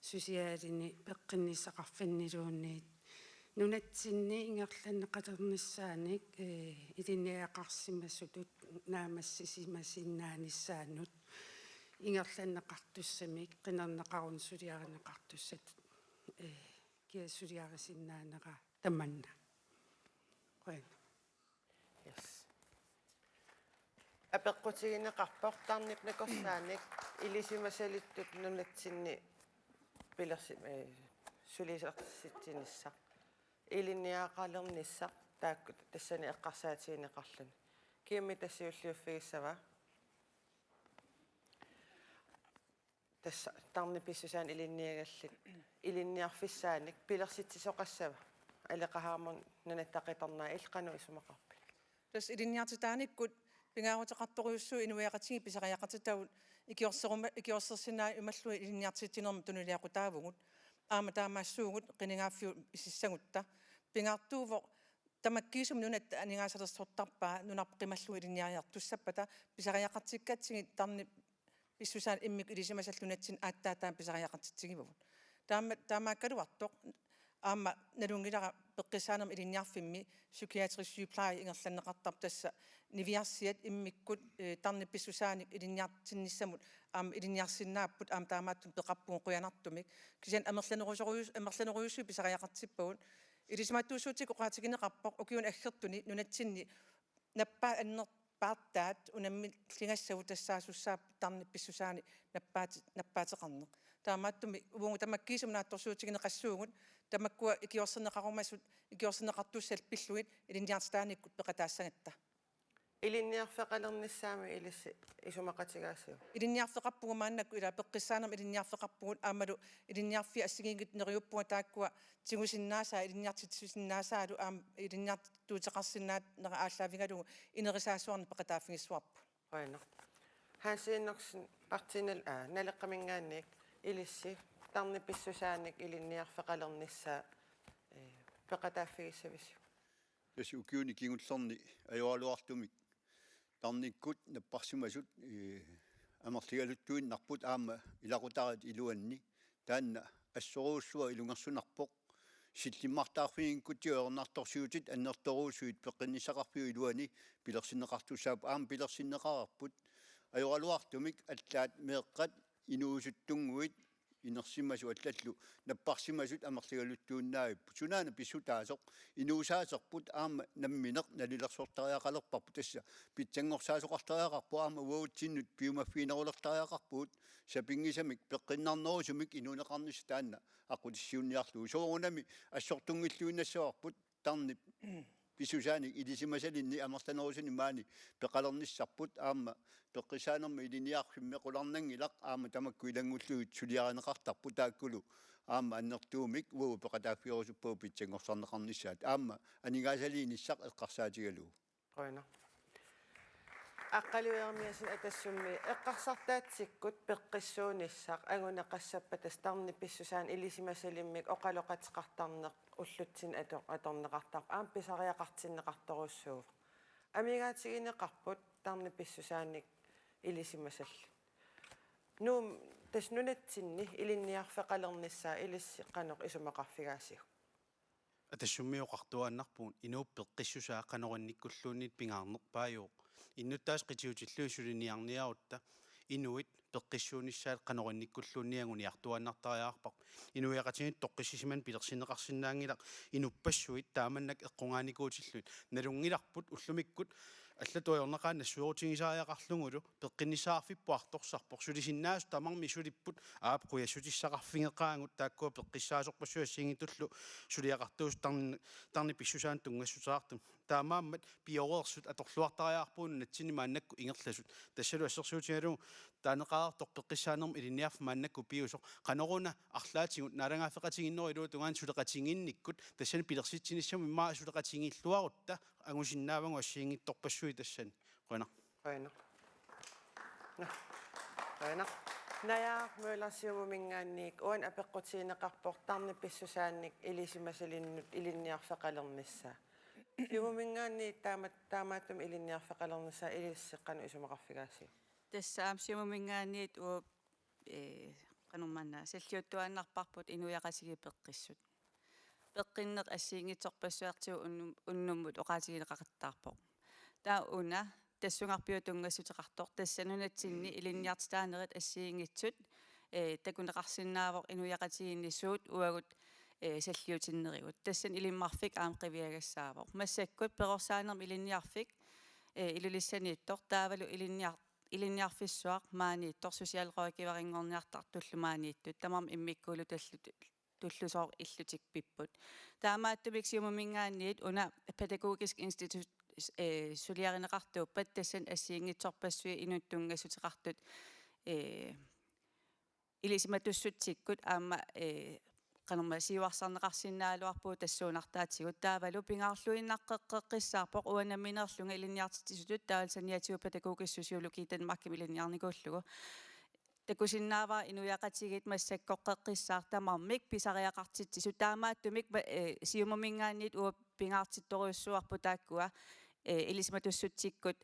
susiaalini peqqinnissaqarfinniluunniit nunatsinni ingerlanneqalernissaanik, eh, ilinniagaqarsimasutut naammassisimasinnaanissaannut ingerlanneqartussamik qinerneqaruni suliarineqartussatut, eh, kia suliarisinnaaneraa tamanna. Qujanaq. Yes. Apeqqutigineqarpoq tarnip nakorsaanik ilisimasalittut nunatsinni pilersi-, eh, sulisarsitsinissaq. Ilinniagaqalernissaq taakku tassani eqqarsaatigineqarluni. Kimmik tassa siulliuffigissava? Tassa tarnip pissusaanik ilinniagallit ilinniarfissaanik pilersitsisoqassava? Aleqa Hammond, Nunatta Qitornai, illit qanoq isumaqarpit? Tassa ilinniartitaanikkut pingaaruteqartorujussuuvoq inuiaqatigiit pisariaqartitagut ikiorseruma-, ikiorsersinnaajumallugu ilinniartitsinermut tunuliaqutaavugut. Aamma taamaassuugut qinigaaffiup isissagutta. Pingaartuuvoq tamakkiisumik nunatta aningaasalersortarpaa nunarput qimallugu ilinniariartussappata pisariaqartikkatsigit tarnip pissusaanik immikkut ilisimasallu nunatsinni aatsaat taama pisariaqartitsigivavut. Taama, taamaakkaluartoq aamma nalunngilara peqqissaanermi ilinniarfimmi psykiatrisk sygepleje ingerlanneqartarpoq, tassa niviarsiat immikkut, eh, tarnip pissusaanik ilinniartinnissamut aamma ilinniarsinnaapput, aamma taamaattumik peqarpugut qujanartumik. Kisianni amerlanerusorujus-, amerlanerujussuit pisariaqartippagut. Ilisimatuussutsikkut oqaatigineqarpoq ukiuni aggertuni nunatsinni nappaat annerpaartaat unammilligassagut tassaasussaapput tarnip pissusaanik nappaati-, nappaateqarneq. Taamaattumik uagut tamakkiisumik naatsorsuutigineqassuugut, tamakkua ikiorserneqarumasut, ikiorserneqartussallu pillugit ilinniartitaanikkut peqataassagatta. Ilinniarfeqalernissaanut ilissi isumaqatigaasiuk? Ilinniarfeqarpugut maannakkut, ila peqqissaanermi ilinniarfeqarpugut aammalu ilinniarfiit assigiinngitsut neriuppunga taakkua tigusinnaasaat ilinniartitsisinnaasaalu aamma ilinniartuuteqarsinnaanera aallaavigalugu inerisaasuarnik peqataaffigissavarput. Qujanaq. Hans Enoksen, Partii Nal-, aa, Naleqqaminngaanniit, ilissi tarnip pissusaanik ilinniarfeqalernissaa, eh, peqataaffigissavisiuk? Tassa ukiuni kingullerni ajoraluartumik tarnikkut napparsimasut, eh, amerligaluttuinnarput aamma ilaqutariit iluanni. Taanna assorujussuaq ilungersunarpoq. sillimmartaarfigikkutsigit ajornartorsiutit annertoorujussuit peqqinnissaqarfiup iluani pilersinneqartussaapput, aamma pilersinneqareerput ajoraluartumik allaat meeqqat inuusuttunnguit inersimasut allallu napparsimasut amerligaluttuinnaavipput. Sunaana pissutaasoq inuusaaserput aamma nammineq nalilersortariaqalerparput, tassa pitsanngorsaasoqartariaqarpoq aamma uagutsinnut piumaffiginerulertariaqarpugut sapinngisamik peqqinnarnerusumik inuuneqarnissaq taanna aqqutissiuunniarlugu. Soorunami assortunngilluinnassavarput tarnip pissusaanik ilisimasalinni amerlanerusunik maani peqalernissarput aamma peqqissaanermut ilinniarfimmi qularnanngilaq aamma tamakku ilanngullugit suliarineqartarput taakkulu aamma annertuumik uagut peqataaffigerusuppagut pitsanngorsarneqarnissaat aamma aningaasaliinissaq eqqarsaatigalugu. Qujanaq. Aqqaluaq Jeremiassen, Atassummi eqqarsartaatsikkut peqqissuunissaq anguneqassappat tassa tarnip pissusaanik ilisimasalimmik oqaloqateqartarneq ullutsinni ato-, atorneqartarpoq aamma pisariaqartinneqartorujussuuvoq. Amigaatigineqarput tarnip pissusaanik ilisimasallit. Nuum-, tassa nunatsinni ilinniarfeqalernissaa ilissi qanoq isumaqarfigaasiuk? Atassummi oqartuaannarpugut inuup peqqissusaa qanoq innikkulluunniit pingaarnerpaajuvoq. Innuttaasut qitiutillugit suliniarniarutta inuit peqqissuunissaat qanoq innikkulluunniit anguniartuaannartariaqarparput. Inuiaqatigiit toqqissisimaneq pilersinneqarsinnaanngilaq inuppassuit taamannak eqqugaanikuutillugit. Nalunngilarput ullumikkut allatut ajornaqaaq nassuerutigisariaqarlugulu peqqinnissaqarfipput artorsarpoq. Sulisinnaasut tamarmik sulipput aap qujassutissaqarfigeqaagut taakkua peqqissaasorpassuit assigiinngitsullu suliaqartuusut tarn-, tarnip pissusaanik tunngassuteqartut. Taamaammat pioreersut atorluartariaqarpugut nunatsinni maannakkut ingerlasut. Tassalu assersuutigalugu taaneqareersoq peqqissaanermut ilinniarfik maannakkut piusoq. Qanoruna arlaatigut naalagaaffeqatigiinnerup iluatungaani suleqatigiinnikkut tassani pilersitsinissamut immaqa suleqatigiilluarutta angusinnaavagut assigiinngitsorpassuit tassani. Qujanaq. Qujanaq. Nå. Qujanaq. Naja Møller Siumuminngaanniit uani apeqqutigineqarpoq tarnip pissusaanik ilisimasalinnut ilinniarfeqalernissaa. Siumuminngaanniit taamat-, taamaattumik ilinniarfeqalernissaa ilissi qanoq isumaqarfigaasiuk? Tassa aamma Siumuminngaanniit uagut, ee, qanormaanna salliuttuaannarparput inuiaqatigiit peqqissut. Peqqinneq assigiinngitsorpassuartigut unnum-, unnummut oqaatigineqaqattaarpoq. Taava una tassungarpiaq tunngassuteqartoq tassa nunatsinni ilinniartitaanerit assigiinngitsut, ee, takuneqarsinnaavoq inuiaqatigiinni suut uagut, ee, salliutinnerigut. Tassani Ilimmarfik aamma qiviagassaavoq. Massakkut perorsaanermi ilinniarfik, ee, Ilulissaniittoq taavalu ilinniar-, ilinniarfissuaq maaniittoq socialrådgiverinngorniartartullu maaniittut tamarmik immikkuullutillu tullusooq illutik pipput. Taamaattumik Siumuminngaanniit una Pædagogisk Institut, ee, suliarineqartuuppat tassani assigiinngitsorpassuit inuttut tunngassuteqartut, ee, ilisimatuussutsikkut aamma, ee, qanormaa siuarsarneqarsinnaagaluarpugut tassuunartaatigut taavalu pingaarluinnaqqeqqissaarpoq uanga nammineerlunga ilinniartitsisutut taavalu saniatigut pædagogisk sociologi Danmarkimi ilinniarnikuullugu. Takusinnaavara inuiaqatigiit massakkoqqeqqissaaq tamarmik pisariaqartitsisut taamaattumik ma-, ee, Siumuminngaanniit uagut pingaartittorujussuuarput taakkua, ee, ilisimatuussutsikkut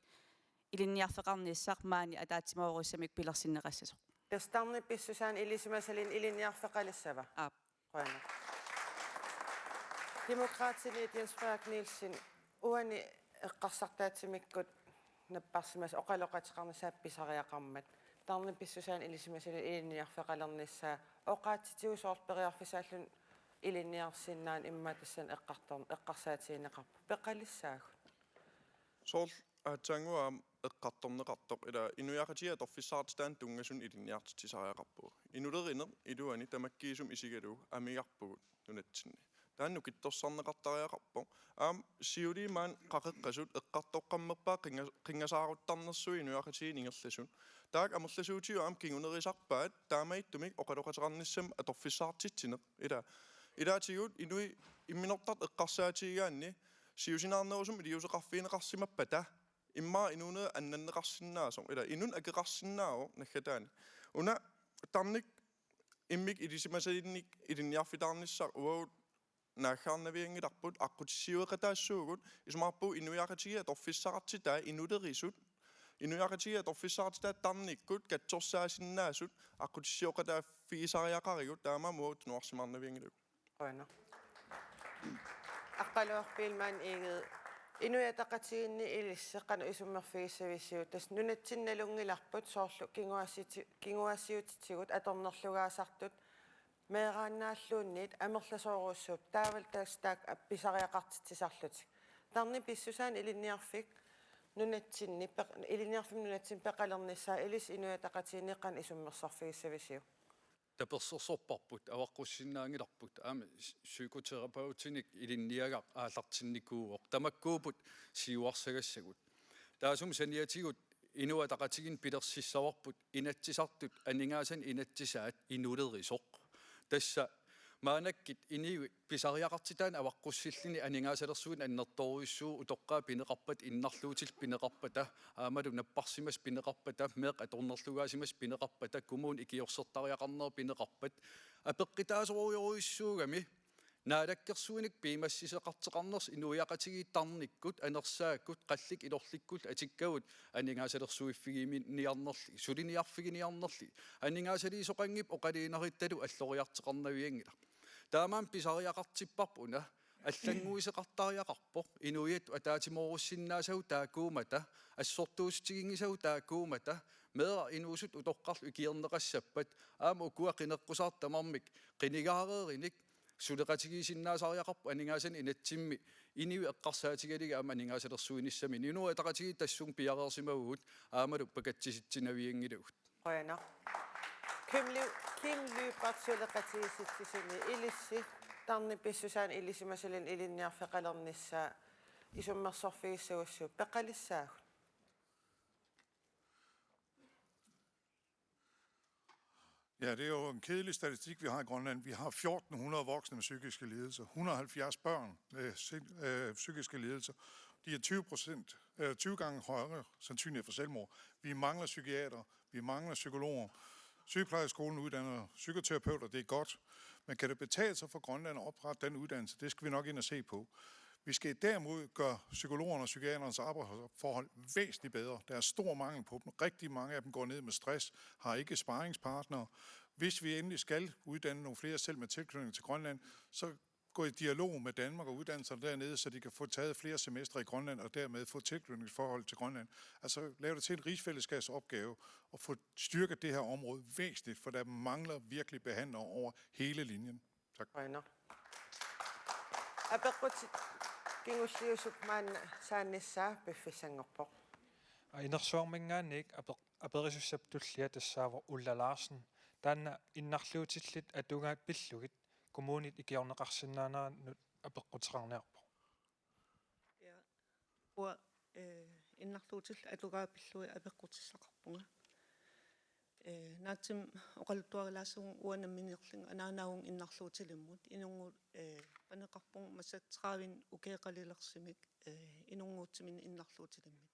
ilinniarfeqarnissaq maani ataatsimoorussamik pilersinneqassasoq. Tassa tarnip pissusaanik ilisimasalinnut ilinniarfeqalissava? Aap. Qujanaq. Demokraatini Jens Frederik Nielsen, uani eqqarsartaatsimikkut napparsimasoq oqaloqateqarnissaa pisariaqarmat. Tarnip pissusaanik ilisimasalinnut ilinniarfeqalernissaa oqaatsitigut soorlu periarfissaalluni ilinniarsinnaaneq immaqa tassani eqqartor-, eqqarsaatigineqarpoq. Peqalissaagut? Soorlu aatsaannguaq aamma eqqartorneqartoq ila inuiaqatigiit atorfissaqartitaannik tunngasunut ilinniartitsisariaqarpugut. Inulerineq iluani tamakkiisumik isigalugu amigarpugut nunatsinni. Taanna nukittorsarneqartariaqarpoq. Aamma siuliani maani qaqeqqasut eqqartoqqammerpaat qinnga-, qinngasaaruttarnersuit inuiaqatigiinni ingerlasut. Taakku amerlasuutigut aamma kingunerisarpaat taamaattumik oqaloqateqarnissamut atorfissaqartitsineq. Ila, ilaatigut inuit imminortartut eqqarsaatigigaanni siusinaarnerusumik iliuuseqarfigineqarsimappata immaqa inuunerit annanneqarsinnaasoq, ila inunnik akeqarsinnaavoq naggataani. Una tarnik immikkut ilisimasalinnik ilinniarfitaarnissaq uagut naaggaarnavianngilarput aqqutissiueqataassuugut, isumaqarpunga inuiaqatigiit atorfissaqartitaat inulerisut, inuiaqatigiit atorfissaqartitaat tarnikkut katsorsaasinnaasut aqqutissiooqataaffigisariaqarigut, taamaammat uagut tunuarsimaarnavianngilagut. Qujanaq. Aqqaluaq Biilmann Egede. Inuit Ataqatigiinni ilissi qanoq isummerfigissavisiuk? Tassa nunatsinni nalunngilarput soorlu kinguaassiuti-, kinguaassiuutitigut atornerlugaasartut meeraannaalluunniit amerlasoorujussuupput taavalu tassa taakku pisariaqartitsisarlutik. Tarnip pissusaanut ilinniarfik nunatsinni peq-, ilinniarfimmi nunatsinni peqalernissaa ilissi Inuit Ataqatigiinni qanoq isummersorfigissavisiuk? Tapersersorparput, avaqqussinnaanngilarput, aamma psy-, psykoterapeutinik ilinniagaq aallartinnikuuvoq. Tamakkuupput siuarsagassagut. Taassuma saniatigut Inuit Ataqatigiinni pilersissavarput Inatsisartut aningaasanik inatsisaat inulerisoq. Tassa maannakkut inuit pisariaqartitaannik avaqqussilluni aningaasalersuineq annertoorujussuuvoq, utoqqaat pineqarpata, innarluutillit pineqarpata, aammalu napparsimasut pineqarpata, meeqqat atornerlugaasimasut pineqarpata, kommunit ikiorsertariaqarnerat pineqarpat. Apeqqutaasorujorujussuugami naalakkersuineq piumassisoqartoqarnersoq inuiaqatigiit tarnikkut, anersaakkut, qallikkut ilorlikkullu atikkagut aningaasalersuiffiginiarnerlugit, suliniarfiginiarnerlugit. Aningaasaliisoqanngippat oqaluuneruttalu alloriartoqarnavianngilaq. Taamaammat pisariaqartipparput una allannguisoqartariaqarpoq, inuiattut ataatsimoorussinnaasavut taakkuummata, assortuussutiginngisavut taakkuummata, meeraq inuusuttut utoqqarlu ikiorneqassappat, aamma ukua qineqqusaartut tamarmik qinigaareerinik suleqatigiissinnaasariaqarput aningaasanik inatsimmi inuit eqqarsaatigalugit aamma aningaasalersuinissaminnut. Inuit Ataqatigiit tassunga piareersimavugut aammalu pakatsisitsinavianngilagut. Qujanaq. Kim Ly-, Kim Lyberth suleqatigiissitsisuni ilissi tarnip pissusaanut ilisimasalinnik ilinniarfeqalernissaa isummersorfigissagussigit peqalissaagut? Ja, det er jo en kedelig statistik, vi har i Grønland. Vi har fjorten hundrede voksne med psykiske lidelser, hundrede og halvfjerds børn med sind-, øh, psykiske lidelser. De er tyve procent, øh, tyve gange højere sandsynlighed for selvmord. Vi mangler psykiatere, vi mangler psykologer. Sygeplejeskolen uddanner psykoterapeuter, det er godt. Men kan det betale sig for Grønland at oprette den uddannelse? Det skal vi nok ind og se på. Vi skal derimod gøre psykologernes og psykiaternes arbejdsforhold væsentligt bedre. Der er stor mangel på dem. Rigtig mange af dem går ned med stress, har ikke sparringspartnere. Hvis vi endelig skal uddanne nogle flere selv med tilknytning til Grønland, så gå i dialog med Danmark og uddanne sig dernede, så de kan få taget flere semestre i Grønland og dermed få tilknytningsforhold til Grønland. Altså lave det til en rigsfællesskabsopgave og få styrket det her område væsentligt, for der mangler virkelig behandlere over hele linjen. Tak. Qujanaq. Apeqqutit kingulliusup maanna saannissaa piffissanngorpoq. Inersuarminngaanniit apeq-, aperisussap tullia tassaavoq Ulla Larsen. Taanna innarluutillit atugaat pillugit kommunit ikiorneqarsinnaanerannut apeqquteqarniarpoq. Ja. Uanga, eh, innarluutillit atugaat pillugit apeqqutissaqarpunga. Eh, naatsimik oqaluttuarilaassavunga uanga nammineerlunga anaanaavunga innarluutilimmut. Inunngu-, eh, paneqarpunga massakkut tredive ukeeqalilersumik, eh, inunnguutsiminnik innarluutilimmik.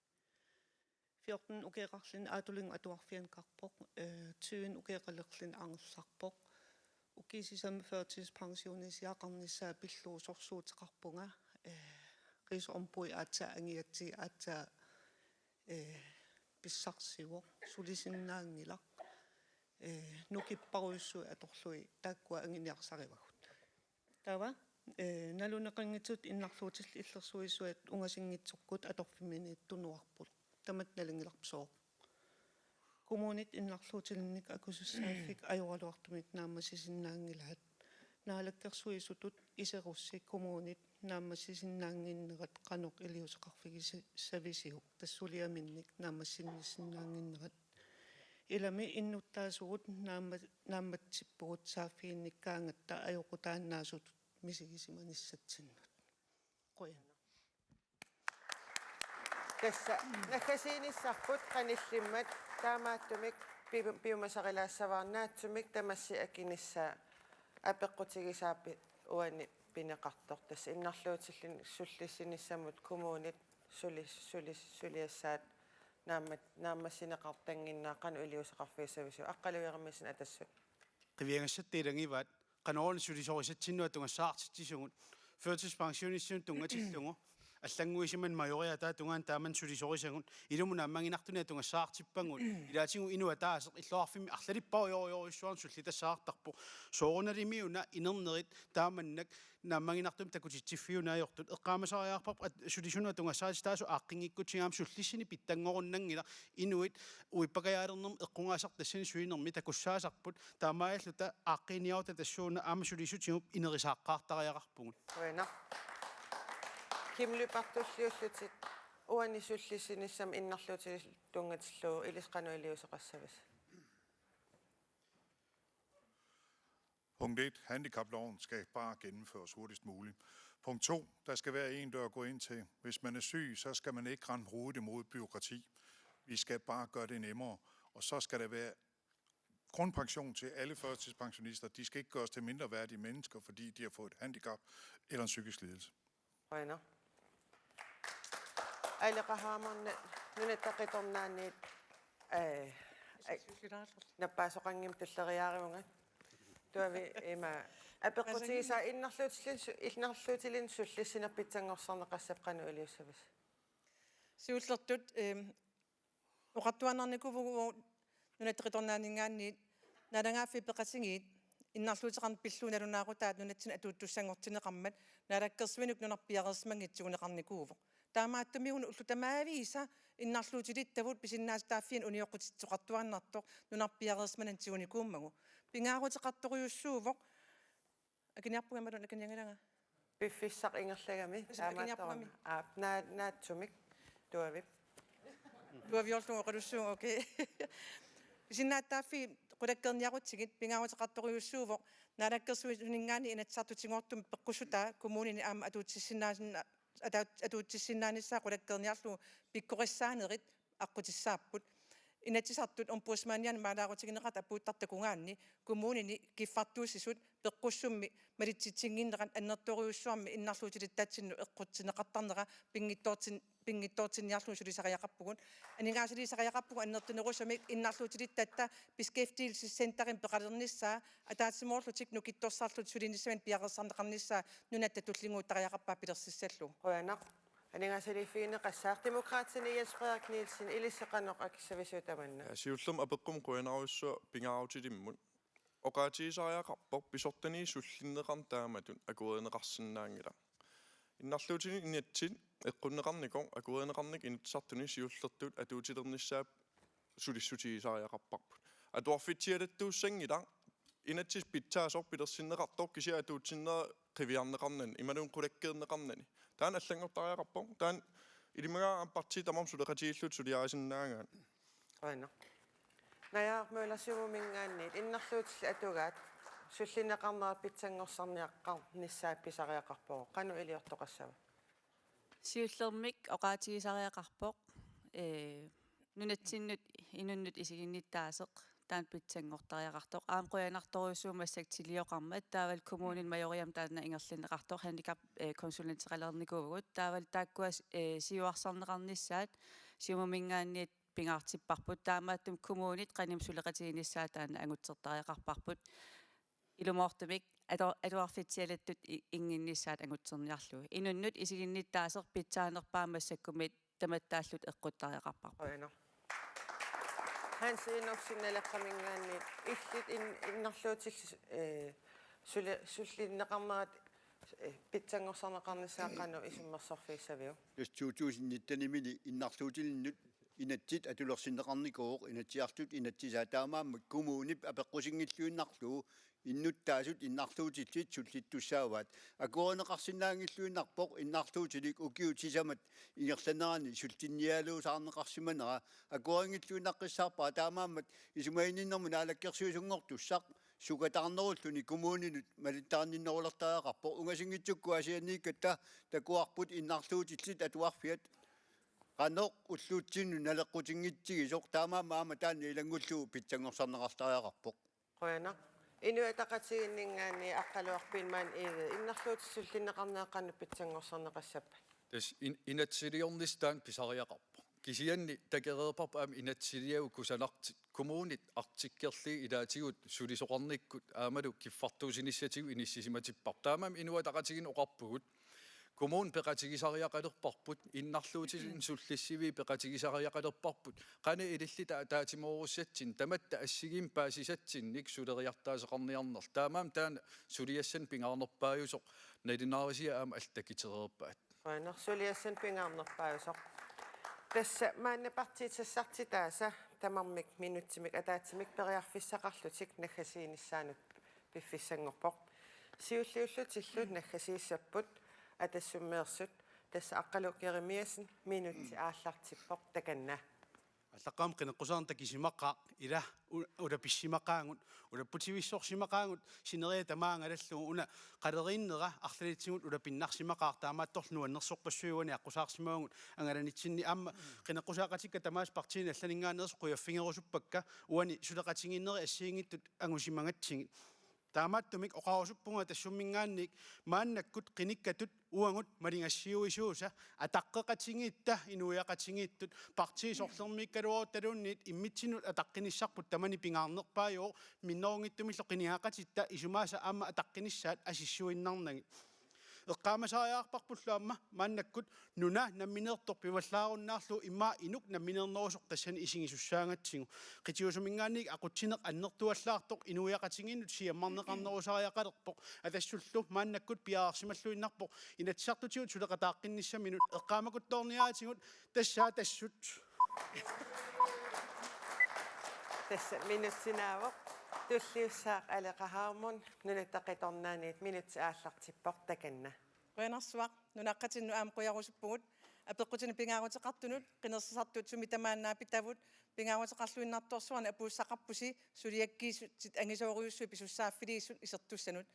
Fjorten ukeeqarluni Aatulinngup Atuarfiani qaqpoq, eh, tyve ukeeqalerluni angerlarpoq. Ukiut sisamat førtidspensionisiaqarnissaa pillugu sorsuuteqarpunga, eh, riisoq ombudi aatsaat angigatsigu aatsaat, eh, pissarsivoq, sulisinnaanngilaq, eh, nukipparujussuit atorlugit taakkua anguniarsarivagut. Taava, eh, naluneqanngitsutut innarluutillit illersuisuat ungasinngitsukkut atorfimminit tunuarput. Tamatta nalunngilarput sooq. Kommunit innarluutilinnik akusussaaffik ajoraluartumik naammassisinnaanngilaat. Naalakkersuisutut iserussi kommunit naammassisinnaannginnerat qanoq iliuuseqarfigissavisiuk, tassa suliaminnik naammassinnissinnaannginnerat. Ilami innuttaasugut naamma-, naammatsippugut saaffiginnikkaangatta ajoqutaannaasutut misigisimanissatsinnut. Qujanaq. Tassa naggasiinissarput qanillimmat, taamaattumik pi-, piumasarilaassavara naatsumik tamassi akinissaa apeqqutigisaapput uani pineqartoq. Tassa innarluutilluni sullissinissamut kommunit suli-, suli-, suliassaat naammat-, naammassineqartannginnaat qanoq iliuuseqarfigissavisiuk? Aqqaluerumiissinni Atassut. Qiviagassatta ilagivaat, qanoruna sulisorisatsinnut atugassaartitsisugut, førtidspensionistinnut tunngatillugu, allannguisimaneq majoriata tungaanut taamani sulisorisagut, ilumut naammaginartunik atugassaartippagut, ilaatigut inuit ataaseq illoqarfimmi arlalippajorujorujussuarnik sullitassaartarpoq. Soorunalimi una inernerit taamannak naammaginartumik takutitsiffiuneq ajortut. Eqqaamasariaqarparput, at-, sulisunut atugassarititaasut aaqqinngikkutsigu aamma sullissineq pitsanngorunnanngilaq, inuit uippakajaalernermut eqqugaasartut tassani sulinermi takussaasarput, taamaalilluta aaqqiiniarutta tassuuna aamma sulisutigut inerisaaqqaartariaqarpugut. Qujanaq. Kim Lyberth, tulliullutit uani sullissinissamut innarluutillit tunngatillugu, ilissi qanoq iliuuseqassavisi? Punkt et, handicaploven skal bare gennemføres hurtigst muligt. Punkt to, der skal være en dør at gå ind til. Hvis man er syg, så skal man ikke rende hovedet imod bureaukrati. Vi skal bare gøre det nemmere. Og så skal der være grundpension til alle førtidspensionister. De skal ikke gøres til mindreværdige mennesker, fordi de har fået et handicap eller en psykisk lidelse. Qujanaq. Aleqa Hammond, Nunatta Qitornaaniit, eh, eh, nappaasoqanngimmat tulleriiaarivunga. Tuavi ima apeqqutigisaa: innarluutilinnut su-, innarluutilinnut sullissineq pitsanngorsarneqassapput, qanoq iliussavisi? Siullertut, ehm, oqartuaannarnikuuvugut Nunatta Qitornaaninngaanniit naalagaaffiit peqatigiit innarluuteqarneq pillugu nalunaaqutaat nunatsinni atuuttussanngortinneqarmat, naalakkersuinermik nunarput piareersimanngitsoq tiguneqarnikuuvoq. Taamaattumik una ullut tamaviisa innarluutilittavut pisinnaatitaaffiani unioqqutitsisoqartuaannartoq nunarput piareersimanermik tigunikuummagu. Pingaaruteqartorujussuuvoq. Akiniarpunga imaluunniit akinianngilanga? Piffissaq ingerlagami. Tassa taamaattoruna akiniarpugami. Aap, naa-, naatsumik. Tuavi. Tuaviorlugu oqalussuuvoq, okay. Pisinnaatitaaffiit qulakkeerniarutsigit pingaaruteqartorujussuuvoq Naalakkersuisuninngaanniit Inatsisartutigoortumik peqqussutaa kommunini aamma atuutissinnaanna-, ata-, atuutissinnaanissaa qulakkeerniarlugu pikkorissaanerit aqqutissaapput. Inatsisartut Ombudsmandianut maalaarutigineqartut apuuttartut takugaanni kommunini kiffartuussisut peqqussummik malitsitsinnginnerat annertoorujussuarmik innarluutilittatsinnut eqqussineqartarnera pinngitsoortin-, pinngitsoortinniarlugu sulisariaqarpugut. Aningaasaliisariaqarpugut annertunerusumik innarluutilittatta beskæftigelsescenterimik peqalernissaa, ataatsimoorlutik nukittorsarlutik sulinissaminnik piareersarneqarnissaa nunatta tullinnguuttariaqarpaa pilersissallugu. Qujanaq. Aningaasaliiffigineqassaaq. Demokraatini Jens Frederik Nielsen, ilissi qanoq akissavisiuk tamanna? Ja, siullermik apeqqummi qujanarujussuaq pingaarutilimmut. Oqaatigisariaqarpoq pisortani sullinneqarneq taamatut akuerineqarsinnaanngilaq. Innarluutini inatsit eqqunneqarnikoq akuerineqarnikut Inatsisartuni siullertut atuutilernissaa sulissutigisariaqarparput. Atuarfitsialattuussanngilaq inatsit pitsaasoq pilersinneqartoq kisianni atuutsinnera qiviarneqarnani imaluunniit qulakkeerneqarnani. Taanna allanngortariaqarpoq. Taanna ilimagaara aamma partiit tamarmik suleqatigiillutik suliarisinnaagaat. Qujanaq. Najaaraq Møller, Siumuminngaanniit, innarluutillit atugaat sullinneqarnerat pitsanngorsarniaqqarnissaa pisariaqarpoq. Qanoq iliortoqassava? Siullermik oqaatigisariaqarpoq, ee, nunatsinnut inunnut isiginnittaaseq taanna pitsanngortariaqartoq. Aamma qujanartorujussuuvoq massakkut tilioqarmat, taavalu kommunini majoriami taanna ingerlanneqartoq, handicap, ee, konsulenteqalernikuuvugut. Taavalu taakkua, ee, siuarsarneqarnissaat Siumuminngaanniit pingaartipparput, taamaattumik kommunit qanimut suleqatiginissaat taanna angutsertariaqarparput. Ilumoortumik atu-, atuarfitsialattut i-, innginnissaat angutserniarlugu. Inunnut isiginnittaaseq pitsaanerpaamik massakkummi tamattaalluta eqquttariaqarparput. Qujanaq. Hans Enoksen, Naleqqaminngaanniit, illit in-, innarluutillit, ee, suli-, sullinneqarnerat, ee, pitsanngorsarneqarnissaa qanoq isummersorfigissaviuk? Tassa to tusind nitten-imini innarluutilinnut inatsit atulersinneqarnikuuvoq Inatsisartut inatsisaat, taamaammat kommunip apeqqusinngilluinnarlugu innuttaasut innarluutillit sullittussaavaat. Akuerineqarsinnaanngilluinnarpoq innarluutilik ukiut sisamat ingerlanerani sullinnialuusaarneqarsimanera. Akuerinngilluinnaqqissaarpara, taamaammat isumaginninnermut naalakkersuisunngortussaq sukataarnerulluni kommuninut malittarininnerulertariaqarpoq. Ungasinngitsukkut Aasianniikkatta takuarput innarluutillit atuarfiat qanoq ulluutsinnut naleqqutinngitsugisoq, taamaammat aamma taanna ilanngullugu pitsanngorsarneqartariaqarpoq. Qujanaq. Inuit Ataqatigiinninngaanniit Aqqaluaq Biilmann Egede, innarluutillit sullinneqarnerat qanoq pitsanngorsarneqassappat? Tassa in-, inatsisiliornissaq taanna pisariaqarpoq. Kisianni takoreerparput aamma inatsisiliagut kusanartut. Kommunit artikkelliit ilaatigut sulisoqarnikkut aammalu kiffartuussinissatigut inissisimatippara. Taamaammat Inuit Ataqatigiinni oqarpugut, Kommunit peqatigisariaqalerparput, innarluutillit sullissivii peqatigisariaqalerparput, qanoq ililluta ataatsimoorussatsinnut, tamatta assigiimmik paasisatsinnik suleriartaaseqarniarnerlu. Taamaammat taanna suliassanik pingaarnerpaajusoq, nalunaarisiat aamma allat takutilereerpaat. Qujanaq, suliassanik pingaarnerpaajusoq. Tassa maanna partiit sassartitaasa tamarmik minutsimik ataatsimik periarfissaqarlutik naggasiinissaanut piffissanngorpoq. Siulliullutillu naggasiissapput Atassummeersut, tassa Aqqaluuk Jerimiassen, minutsi aallartippoq, takanna. Aallaqqaammut qineqqusaarneq takusimaqaaq, ila u-, ulapissimaqaagut, ulapputivissorsimaqaagut, sineriak tamaat angalallugu, una qaleriinnera arlalitsigut ulapinnarsimaqaaq, taamaattorli nuannersorpassuit uani aqqusaarsimavagut angalanitsinni. Aamma qineqqusaaqatikka tamaasa partiinit allaninngaanneersut qujaffigerusuppakka uani suleqatigiinnerit assigiinngitsut angusimagatsigit. Taamaattumik oqarusuppunga Atassumminngaanniit maannakkut qinikkatut uagut maligassiuisuusa ataqqeqatigiitta inuiaqatigiittut, partiit sorlermiikkaluaruttaluunniit immitsinnut ataqqinissarput tamani pingaarnerpaajuvoq, minnerunngitsumillu qinigaqatitta isumaasa aamma ataqqinissaat asissuinnarnagit. Eqqaamasariaqarparpullu aamma maannakkut nuna nammineertoq pivallaarunnaarlugu immaqa inuk nammineernerusoq tassani isigisussaagatsigu. Qitiusuminngaanniit aqutsineq annertuallaartoq inuiaqatigiinnut siammarneqarnerusariaqalerpoq. Atassullu maannakkut piareersimalluinnarpoq Inatsisartutigut suleqataaqqinnissaminut, eqqaamakuttoorniaatigut, tassa Atassut. Tassa minutsinaavoq. Tulliussaaq Aleqa Hammond, Nunatta Qitornaaniit, minutsi aallartippoq, takanna. Qujanarsuaq, nunaqqatinnut aamma qujarusuppugut apeqqutinik pingaaruteqartunut, qinersisartut sumi tamaat naapitavut, pingaaruteqarluinnartorsuarnik apuussaqarpusi suliakkiissutit angisoorujussuit pisussaaffiliisut isertussanut.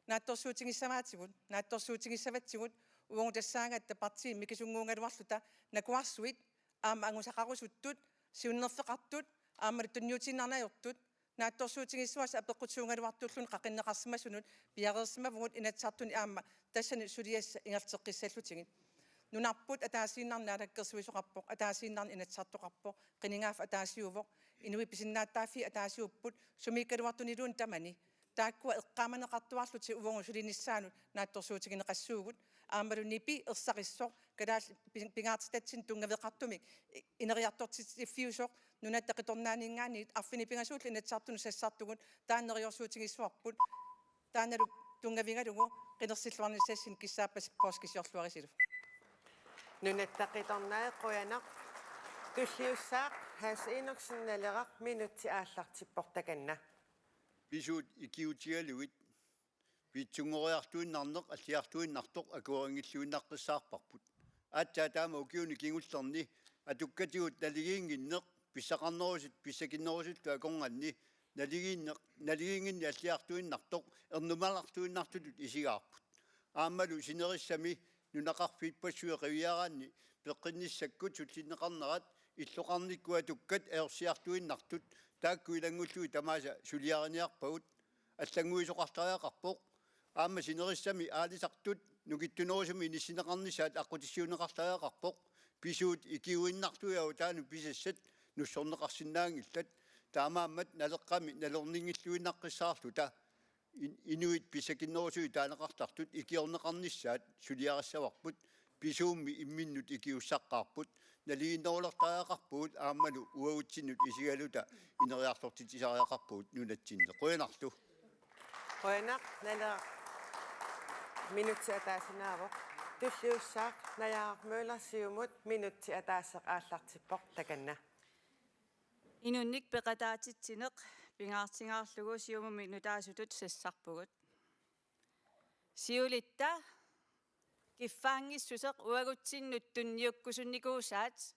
Naatsorsuutigissavaatigut, naatsorsuutigissavatsigut, uagut tassaagatta partiit mikisunnguugaluarluta nakuarsuit aamma angusaqarusuttut, siunnerfeqartut, aammalu tunniutiinnarneq ajortut, naatsorsuutigissuasut apeqqutisuugaluartuulluni qaqinneqarsimasunut piareersimavugut Inatsisartuni aamma tassani suliassat ingerlateqqissallutigit. Nunarput ataasiinnarni naalakkersuisoqarpoq, ataasiinnarni Inatsisartoqarpoq, qinigaaffik ataasiuvoq, inuit pisinnaatitaaffiit ataasiupput, sumiikkaluartuniluunniit tamani. Taakkua eqqaamaneqartuarlutik uagut sulinissaannut naatsorsuutigineqassuugut, aammalu nipi ersarissoq, kalaallit pi-, pingaartitatsinnik tunngaveqartumik i-, ineriartortitsiviusoq, Nunatta Qitornaaninngaanniit arfineq-pingasuullu Inatsisartunut sassartugut, taanna neriorsuutigissavarput, taannalu tunngavigalugu qinersilluarnissassinnik kissaappas poorskisiorluarisilu. Nunatta Qitornai, qujanaq. Tulliussaaq Hans Enoksen, Naleraq, minutsi aallartippoq, takanna. Pisuut ikiuutigalugit piitsunngoriartuinnarneq alliartuinnartoq akuerinngilluinnaqqissaarparput. Aatsaat taama ukiuni kingullerni atukkatigut naligiinnginneq pissaqarnerusut pissakinnerusutut akornanni naligiinneq, naligiinnginneq alliartuinnartoq ernumanartuinnartutut isigaarput. Aammalu sinerissami nunaqarfippassuit qiviaraanni peqqinnissakkut sullinneqarnerat illoqarnikkut atukkat ajorsiartuinnartut taakku ilanngullugit tamaasa suliariniarpagut. Allannguisoqartariaqarpoq. Aamma sinerissami aalisartut nukittunerusumik inissinneqarnissaat aqqutissiuunneqartariaqarpoq. Pisuut ikiuinnartui avataanut pisassat nussorneqarsinnaanngillat. Taamaammat Naleqqami nalorninngilluinnartussaarluta in-, inuit pissakinnerusuit taaneqartartut ikiorneqarnissaat suliarissavarput. Pisuummi imminnut ikiussaqqaarput. Naligiinnerulertariaqarpugut aammalu uagutsinnut isigaluta ineriartortitsisariaqarpugut nunatsinni. Qujanarlu. Qujanaq, Naleraq, minutsi ataasinaavoq. Tulliussaaq Najaaraq Møller, Siumut, minutsi ataaseq aallartippoq, takanna. Inunnik peqataatitsineq pingaartingaarlugu Siumumi nutaasutut sassarpugut. Siulitta, kiffaanngissuseq uagutsinnut tunniukkusunnikuusaat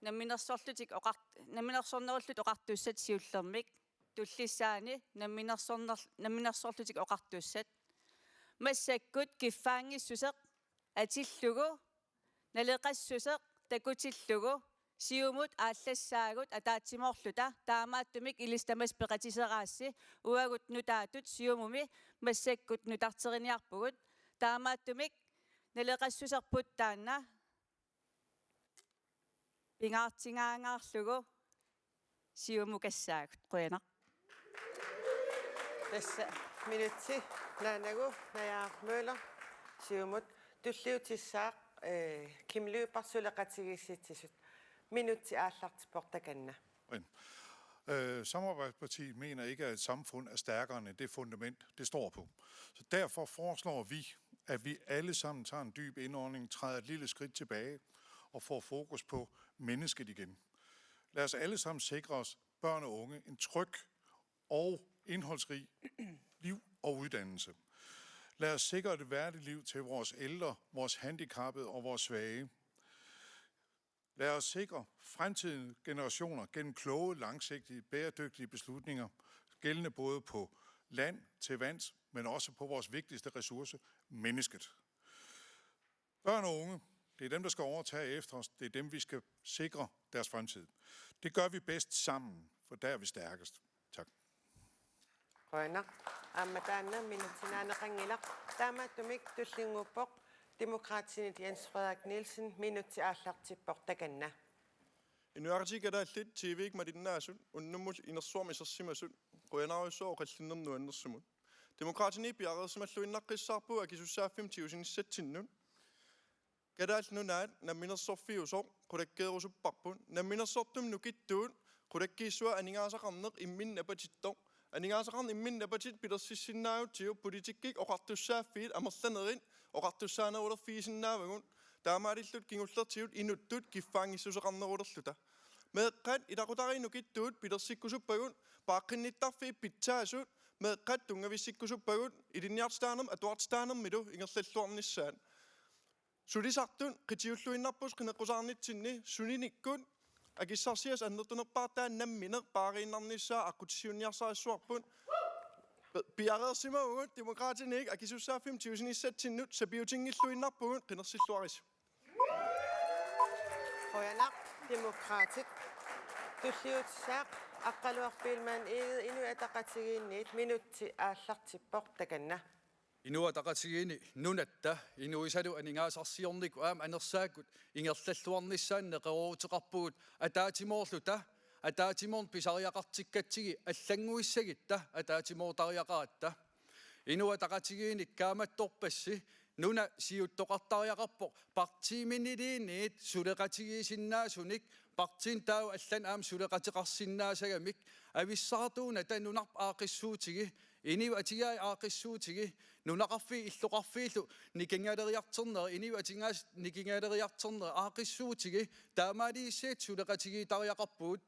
namminersorlutik oqart-, namminersornerullutik oqartussat siullermik, tullissaani namminersorner-, namminersorlutik oqartussat. Massakkut kiffaanngissuseq atillugu, naleqassuseq takutillugu, Siumut aallassaagut ataatsimoorluta, taamaattumik ilissi tamassi peqatiseraassi uagut nutaatut Siumumi massakkut nutarteriniarpugut, taamaattumik naleqassuserput taanna pingaartingaangaarlugu Siumukassaagut. Qujanaq. Tassa minutsi naanagu Najaaraq Møller, Siumut. Tulliutissaaq, eh, Kim Lyberth, suleqatigiissitsisut. Minutsi aallartippoq, takanna. Men, øh, Samarbejdspartiet mener ikke, at et samfund er stærkere end det fundament, det står på. Så derfor foreslår vi, at vi alle sammen tager en dyb indånding, træder et lille skridt tilbage og får fokus på mennesket igen. Lad os alle sammen sikre os, børn og unge, en tryg og indholdsrig liv og uddannelse. Lad os sikre et værdigt liv til vores ældre, vores handicappede og vores svage. Lad os sikre fremtidige generationer gennem kloge, langsigtede, bæredygtige beslutninger, gældende både på land, til vands, men også på vores vigtigste ressource, mennesket. Børn og unge, det er dem, der skal overtage efter os. Det er dem, vi skal sikre deres fremtid. Det gør vi bedst sammen, for der er vi stærkest. Tak. Qujanaq. Aamma taanna minutsi naaneqanngilaq. Taamaattumik tullinnguuppoq Demokraatinit Jens Frederik Nielsen, minutsi aallartippoq, takanna. Inuiaqatigiit kalaallit T V-kut malinnaasut unnummut inersuarmi isersimasut qujanarujussuaq oqallinnermi nuannersumut. Demokraatini piareersimalluinnaqqissaarpugut akisussaaffimmi tigusinissatsinnut. Kalaallit Nunaat namminersorfiusoq qulakkeerusupparput. Namminersortumik nukittuut qulakkiissuat aningaasaqarneq imminut napatittoq. Aningaasaqarneq imminut napatit pilersissinnaagutsigu politikkit oqartussaaffiit amerlanerit oqartussaanerulerfigisinnaavagut. Taamaalilluta kingullertigut inuttut kiffaanngissuseqarnerulerluta. Meeqqat ilaqutariit nukittuut pilersikkusuppagut paaqqinnittarfiit pitsaasut, meeqqat tunngavissikkusuppagut ilinniartitaanermut atuartitaanermullu ingerlalluarnissaat. Sulisartut qitiulluinnarpusi qineqqusaarnitsinni sulinikkut akissarsiassat annertunerpaartaat nammineq paariinnarnissaa aqqutissiuunniarsarissavarput. Pi-, piareersimavugut Demokraatiniit akisussaaffimmi tigusinissatsinnut sapiutinngilluinnarpugut, qinersilluarisi. Qujanaq, Demokraatit. Tulliutissaaq Aqqaluaq Biilmann Egede, Inuit Ataqatigiinniit, minutsi aallartippoq, takanna. Inuit Ataqatigiinni nunatta inuisalu aningaasarsiornikkut aamma anersaakkut ingerlalluarnissaanut neqerooruteqarpugut ataatsimoorluta, ataatsimoorneq pisariaqartikkatsigit allannguissagutta ataatsimoortariaqaratta. Inuit Ataqatigiinni kaammattorpassi nuna siuttoqartariaqarpoq partiiminniliinniit suleqatigiissinnaasunik, partiinut taava allanut aamma suleqateqarsinnaasagamik. Avissaartuunata nunarput aaqqissuutigi, inuit atigai aaqqissuutigi, nunaqarfiit illoqarfiillu nikingaleriartorneri, inuit atigaasut nikingaleriartorneri aaqqissuutigi, taamaaliissaat suleqatigiittariaqarpugut.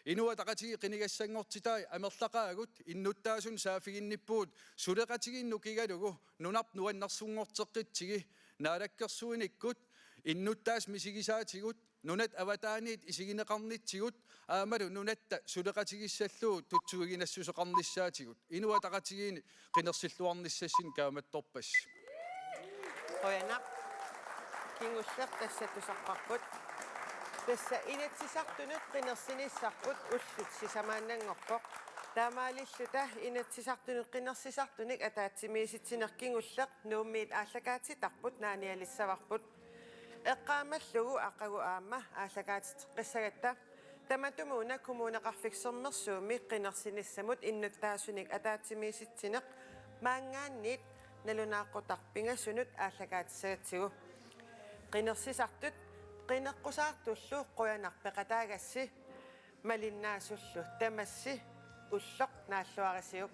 Inuit Ataqatigiit qinigassanngortitai amerlaqaagut, innuttaasunut saaffiginnippugut suleqatigiinneq nukigalugu nunarput nuannersunngorteqqitsigit. Naalakkersuinikkut innuttaasut misigisaatigut, nunat avataaniit isigineqarnitsigut aammalu nunatta suleqatigissallugu tutsuiginassuseqarnissaatigut. Inuit Ataqatigiinni qinersilluarnissassinnik kaammattorpassi. Qujanaq. Kingulleq tassa tusarparput. Tassa Inatsisartunut qinersinissarput ullut sisamaannanngorpoq. Taamaalilluta Inatsisartunut qinersisartunik ataatsimiisitsineq kingulleq Nuummiit aallakaatitarput naanialissavarput. Eqqaamallugu aqagu aamma aallakaatiteqqissagatta. Tamatumuuna Kommuneqarfik Sermersuumi qinersinissamut innuttaasunik ataatsimiisitsineq maanngaanniit nalunaaqutaq pingasunut aallakaatissagatsigu. Qinersisartut qineqqusaartullu qujanaq peqataagassi, malinnaasullu tamassi ulloq naalluarisiuk.